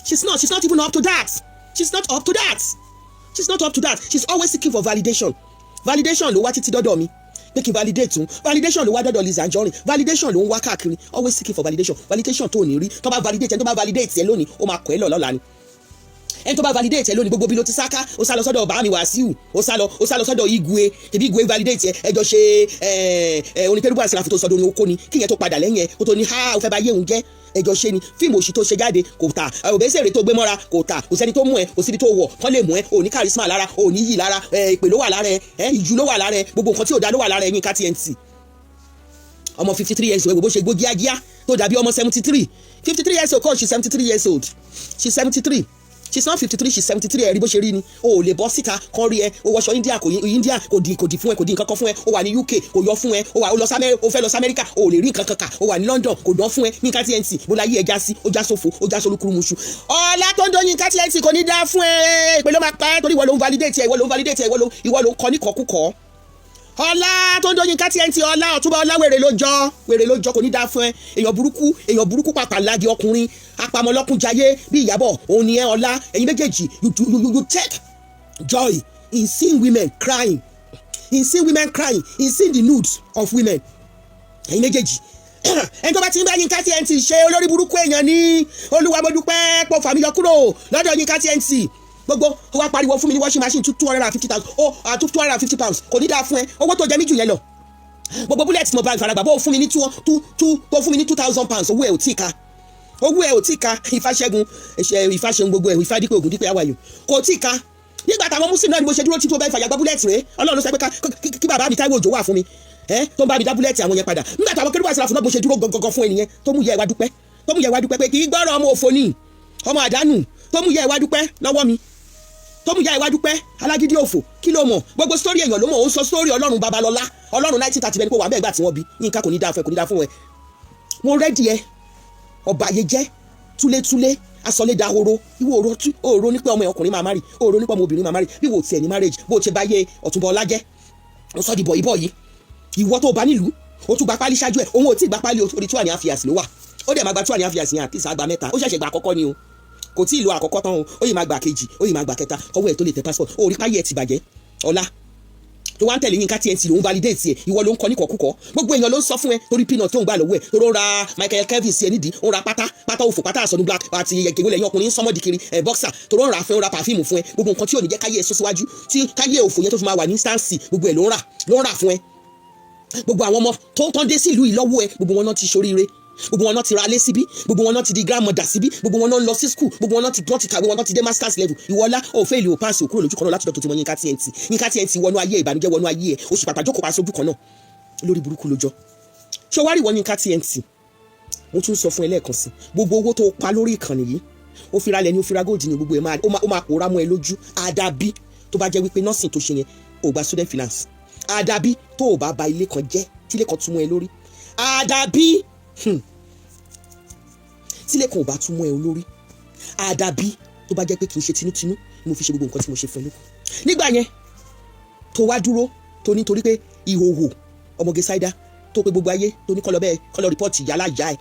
[SPEAKER 1] she's not, she's not even up to that. She's not up to that. She's not up to that. She's always seeking for validation. Validation ló wá títí dọ́dọ̀ mi pé kí n validate tún. Validation ló wá dọ́dọ̀ Lizzy Anjorin. Validation ló ń wá káàkiri, always seeking for validation. Validation tó ní rí. Tó bá validate ẹni, tó bá validate ẹ lónìí, ó máa kọ́ ẹ lọ lọ́la ni. Ẹni tó bá validate ẹ lónìí, gbogbo bí ló ti sáká. Ó sá lọ sọ́dọ̀ bàámi Wàsíù, ó sá lọ sọ́dọ̀ Igwe. Tẹ̀bí Igwe validate ẹ, ẹjọ́ ṣe ẹ ẹ orin Kérúbù àti Sẹ̀ráfù tó sọdọ̀ orin oko ni. Kí yẹn tó padà lẹ́yìn ẹ, kó tó ní ha, ó fẹ́ bá yéhùn jẹ́. Ẹjọ́ ṣe ni fíìmù òṣì tó ṣe jáde kò tà, òbẹ́sẹ̀rẹ̀ tó gbé mọ́ra kò tà. Kò sẹ́ni tó mú ẹ, kò síbi tó wọ̀ kán lè mú ẹ. Ò ní charisma lára, ò ní yì lára ẹ, ìpè ló wà lára ẹ, ìjú ló wà lára ẹ, gbogbo nǹkan tí ò dá ló wà lára ẹ. Yínká TNT, ọmọ 53 years old, bó ṣe gbó gíágíá tó dàbí ọmọ 73. 53 years old kọ́, she's 73 years old. She's 73. She's not 53, she's 73. Ẹ rí bó ṣe rí ni. O ò lè bọ́ síta kán rí ẹ. O wọṣọ India, kò India kò di fún ẹ, kò di nǹkan kan fún ẹ. O wà ní UK, kò yọ fún ẹ. O wà, o lọ sí Amẹ́ríkà, o fẹ́ lọ sí Amẹ́ríkà, o ò lè rí nǹkan kan kà. O wà ní London, kò dán fún ẹ. Yínká TNT, bó la yí ẹ já sí? Ó já sófo, ó já sólúkúrúmuṣu. Ọlá tó ń dán Yínká TNT, kò ní dá fún ẹ. Ìpè ló máa pa ẹ, torí ìwọ ló ń validate ẹ, ìwọ ló ń validate ẹ, ìwọ ló ń kọ ní kọkúkọ. Ọlá tó ń dóyin ká TNT, ọlá ọ̀túnba ọlá, wèrè ló jọ, wèrè ló jọ. Kò ní dáa fún ẹ. Èèyàn burúkú, èèyàn burúkú, pàpà lági ọkùnrin apamọ́lọ́kúnjayé bí Ìyábọ̀ òun ni ẹ. Ọlá, ẹ̀yin méjèèjì, you take joy in seeing women crying, in seeing women crying, in seeing the nudes of women. Ẹ̀yin méjèèjì, ẹni tó bá ti ń bá Yínká TNT ṣe, olórí burúkú èèyàn ní. Olúwa, mo dúpẹ́ pọ̀ fàmíyọ kúrò lọ́dọ̀ Yínká TNT. Gbogbo ó wá pariwo fún mi ní washing machine 250,000, ó £250. Kò ní dáa fún ẹ. Owó tó jẹ mí jù yẹn lọ. Gbogbo bullet tí mo bá ìfaragbà, bó fún mi ní two two two, tó fún mi ní £2,000, owó ẹ ò tí ì ka, owó ẹ ò tí ì ka. Ìfàṣẹ́gun, ìfàṣẹ́gun, gbogbo ẹ̀, ìfàdípẹ́ ògùn dípẹ́ àwàyò kò tí ì ka. Nígbà táwọn Muslim náà ni mo ṣe dúró tí tó bá ìfàyàgbá bullet rèé. Ọlọ́run ló sọ pé kí bàbá mi Táíwò Òjó wà fún mi ẹ, tó ń bá mi dá bullet àwọn yẹn padà. Nígbà táwọn Kérúbù àti Sẹ̀ráfù náà, bó ṣe dúró gangan fún ẹnìyẹn, tó mú yẹ ìwà dúpẹ́, tó mú yẹ ìwà dúpẹ́ pé kì í gbọ́rọ̀ ọmọ òfò ni, ọmọ àdánù, tó mú yẹ ìwà dúpẹ́ lọ́wọ́ mi, tó mú ya ìwà dúpẹ́. Alágídí òfò, kí ló mọ̀? Gbogbo story èèyàn ló mọ̀. Ó ń sọ story Ọlọ́run Babalọ́lá, Ọlọ́run 1930, bẹ́ẹ̀ ni pé wà bẹ́ẹ̀ gbà tí wọ́n bí Yínká. Kò ní dáa fún ẹ, kò ní dáa fún ẹ. Mo ready ẹ, ọba ayé jẹ́ túlétúlé, asọlédahoro. Ìwọ òró tú òró nípa ọmọ ẹ ọkùnrin máa marry, òró nípa ọmọ obìnrin máa marry. Bí wò tiẹ̀ ní marriage, bó ti bá yé Ọ̀túnba ọlá jẹ́, ó sọ di bọ̀ ìbọ̀ yìí. Ìwọ tó bá nílùú, ó tún gba pálí ṣáájú ẹ̀. Òun ò tí ì gba pálí, orí 2.5 years ló wà. Ó dẹ̀ máa gba 2.5 years yẹn, àti ìsàgbà mẹ́ta. Ó ṣẹ̀ṣẹ̀ gba àkọ́kọ́ ni o, kò tí ì lo àkọ́kọ́ tán o. Ó yìí máa gba kejì, ó yìí máa gba kẹta, ọwọ́ ẹ̀ tó lè tẹ passport. Ó rí páyé ẹ̀ ti bàjẹ́. Ọlá tó wá ń tẹ̀lé Yínká TNT, lòún validate ẹ̀, ìwọ ló ń kọ ní kọ̀kúkọ̀. Gbogbo èèyàn ló ń sọ fún ẹ, torí peanut tó ń gbà lọ́wọ́ ẹ̀, torí ó ra Michael Kevin sí ẹ nídìí, ó ra pátá pátá òfò, pátá àsọdún black àti ẹ̀kẹ́wé lẹ́yìn ọkùnrin sọmọdì kiri ẹ̀, boxer, torí ó ń ra fún ẹ, ó ra perfume fún ẹ. Gbogbo nǹkan tí ò ní jẹ́ káyé ẹ sún síwájú, tí káyé òfò yẹn tó fi máa wà ní instance, gbogbo ẹ̀ ló ń rà, ló ń rà fún ẹ. Gbogbo àwọn ọmọ tó ń tán dé sí ìlú yìí lọ́wọ́ ẹ, gbogbo wọn náà ti ṣoríire, gbogbo wọn náà ti ra alé síbí, gbogbo wọn náà ti di grandmother síbí, gbogbo wọn náà ń lọ sí school, gbogbo wọn náà ti wọ́n ti kàwé, wọn náà ti dé masters level. Ìwọlá ò fail, ò pass, ò kúrò lójú kan náà láti dọ́tò tí wọ́n. Yínká TNT, Yínká TNT, wọnú ayé ìbànújẹ́, wọnú ayé ẹ̀, oṣù pàpà jókòó pa sójú kan náà. Lórí burúkú lójọ́. Ṣé wàá rí wọ́n, Yínká TNT? Mo tún sọ fún ẹ lẹ́ẹ̀kan sí, gbogbo owó tó pa lórí ìkànnì yìí, ó fi ra lẹ̀ ní, ó fi ra gold ní, gbogbo ẹ̀ ó máa pòórá mọ́ ẹ lójú. Àdàbí tó bá jẹ́ wípé nursing tó ṣe yẹn ò gba student finance. Àdàbí tó ò bá ba ilé kan jẹ́, tí ilé kan tún mọ́ ẹ lórí. Àdàbí tí ilé kan ò bá tún mọ́ ẹ lórí. Àdàbí tó bá jẹ́ pé kì í ṣe tinútinú ni mo fi ṣe gbogbo nǹkan tí mo ṣe fún ẹ lóko nígbà yẹn, tó wá dúró tó nítorí pé ìhòòhò ọmọge ṣáídá tó pé gbogbo ayé, tó ní kọ́ lọ bẹ́ẹ̀, kọ́ lọ report yálà ìyá ẹ̀,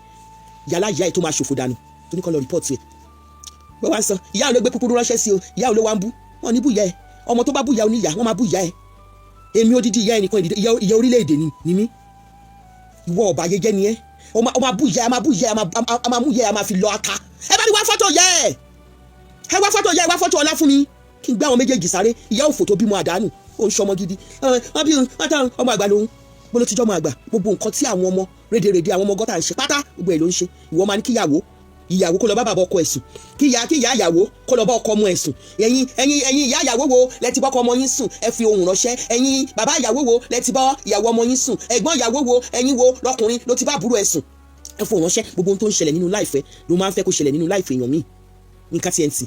[SPEAKER 1] yálà ìyá ẹ̀ tó máa ṣòfò dànù, tó ní kọ́ lọ report ẹ̀. Wọ́n wá ń sọ ìyá òun ló gbé kúkúrú ránṣẹ́ sí o, ìyá òun ló wá ń bú wọn ní bú ìyá ẹ̀. Ọmọ tó bá bú ìyá oníyà, wọ́n máa bú ìyá ẹ̀. Èmi odidi ìyá ẹ̀ nìkan, ìyá orílẹ̀-èdè ni mí. Ìwọ ọba ayẹyẹ ni ẹ. Ó máa bú ìyá ẹ, máa bú ìyá ẹ, a máa mú ìyá ẹ, a máa fi lọ ata. Ẹ bá mi wá fọ́tò ìyá ẹ, ẹ wá fọ́tò ìyá ẹ, wá fọ́tò ọlá fún mi, kí n gbé àwọn méjèèjì sáré. Ìyá òfò tó bímọ àdánù, ó ń ṣọmọ gidi. Wọ́n bí wọ́n tán ọmọ àgbà lòun, bó ló ti jọ́ ọmọ àgbà. Gbogbo nǹkan tí àwọn ọmọ rédèrèdè, àwọn ọmọ gọ́tà ń ṣe pátá, gbogbo ẹ̀ ló ń ṣe. Ìwọ máa ní kíyàwó Ìyàwó kó lọ bá bàbá ọkọ ẹ̀ sùn, kí ìyá ìyàwó kó lọ bá ọkọ ọmọ ẹ̀ sùn. Ẹ̀yin ìyá ìyàwó wo lẹ ti bọ́kọ ọmọ yín sùn? Ẹ fi ohùn ránṣẹ́. Ẹ̀yin bàbá ìyàwó wo lẹ ti bá ìyàwó ọmọ yín sùn? Ẹ̀gbọ́n ìyàwó wo, ẹ̀yin wo lọkùnrin ló ti bá àbúrò ẹ̀ sùn? Ẹ fohùn ránṣẹ́. Gbogbo ohun tó ń ṣẹlẹ̀ nínú life ẹ ló máa ń fẹ́ kó ṣẹlẹ̀ nínú life èèyàn míì. Yínká TNT,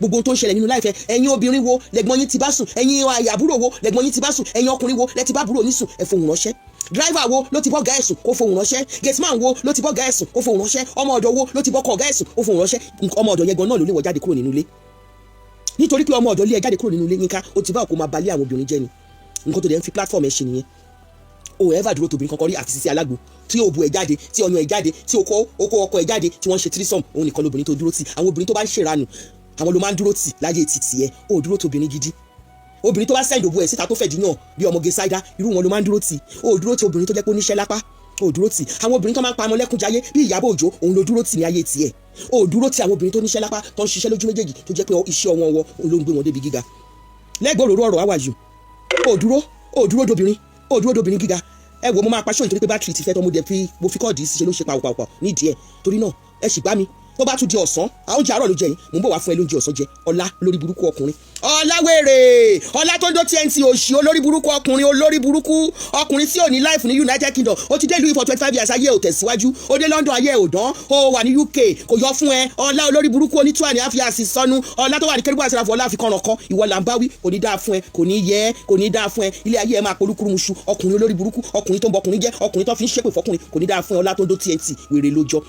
[SPEAKER 1] gbogbo ohun tó ń ṣẹlẹ̀ nínú life ẹ, ẹ̀yin obìnrin wo lẹ́gbọ́n yín ti bá sùn? Ẹ̀yin àbúrò wo lẹ́gbọ́n yín ti bá sùn? Ẹ̀yin ọkùnrin wo lẹ ti bá àbúrò yín sùn? Ẹ fohùn ránṣẹ́. Driver wo ló ti bọ́ ọ̀gá ẹ̀ sùn? Kó fohùn ránṣẹ́. Gateman wo ló ti bọ́ ọ̀gá ẹ̀ sùn? Kó fohùn ránṣẹ́. Ọmọ ọ̀dọ̀ wo ló ti bọ́ ọkọ ọ̀gá ẹ̀ sùn? Kó fohùn ránṣẹ́. Ọmọ ọ̀dọ̀ yẹn gan náà ló lè wọ jáde kúrò nínú ilé, nítorí pé ọmọ ọ̀dọ̀ lé ẹ jáde kúrò nínú ilé. Yínká, ó ti bá òkú máa balẹ̀ àwọn obìnrin jẹ́ ni. Nǹkan tó dẹ̀ ń fi platform ẹ ṣe nìyẹn. O ever dúró tóbi kankan rí àfi Sisi Alágbo tí o bu ẹ jáde, tí ọyàn ẹ jáde, tí o kó ọkọ ẹ jáde, tí wọ́n ṣe threesome. Òun nìkan lóbìnrin tó dúró tì. Àwọn obìnrin tó bá ń ṣèrànù, àwọn ló máa ń dúró tì láyé títì ẹ. O dúró tóbìnrin gidi. Obìnrin tó bá send òbò ẹ̀ síta, tó fẹ̀ díyàn bí ọmọge ṣáídá, irú wọn ló máa ń dúró tì. O dúró tì obìnrin tó jẹ́ pé ó níṣẹ́ lápá. O dúró tì àwọn obìnrin tó máa ń pa ọmọ lẹ́kùn jayé bí Ìyábọ̀ Òjó. Òun ló dúró tì ní ayé tiẹ̀. O dúró tì àwọn obìnrin tó níṣẹ́ lápá, tó ń ṣiṣẹ́ lójú méjèèjì, tó jẹ́ pé iṣẹ́ ọwọ́ wọn òun ló ń gbé wọn débi gíga. Lẹ́gbẹ̀ẹ́ òróró ọ̀rọ̀ àwàjù, o dúró, o dúró dobìnrin, o dúró dobìnrin gíga. Ẹ wo, mo máa paṣọ nítorí pé battery ti fẹ́ tọ́. Mo dẹ̀ fi mo fi cord ṣe ló ṣe pàwọ̀pàwọ̀ nídìí ẹ̀. Torí náà, ẹ sì gbá mi. Tó bá tún di ọ̀sán, àwọn oúnjẹ àárọ̀ ló jẹ yìí, mò ń bọ̀ wá fún ẹ lóúnjẹ ọ̀sán jẹ. Ọlá lórí burúkú ọkùnrin, ọláwèrè ọlá tó ń dó TNT, òṣì, olórí burúkú ọkùnrin, olórí burúkú ọkùnrin tí ò ní life ní United Kingdom. Ó ti dé ìlú for 25 years, ayé ò tẹ̀síwájú. Ó dé London, ayé ò dán. Ó wà ní UK, kò yọ fún ẹ. Ọlá olórí burúkú onítúwà ní àfíàsì sọnù. Ọlá tó wà ní kérúbù àti àfọ ọlá àfikànràn kan, ìwọ là ń bá wí. Kò ní dáa fún ẹ, kò ní yẹ ẹ, kò ní dáa fún ẹ. Ilé ayé ẹ máa polúkúrú muṣu. Ọkùnrin olórí burúkú, ọkùnrin tó ń bọkùnrin jẹ́, ọkùnrin tó fi ń ṣépè fọkùnrin, kò ní dáa fún ẹ. Ọlá tó ń dó TNT, wèrè lójọ.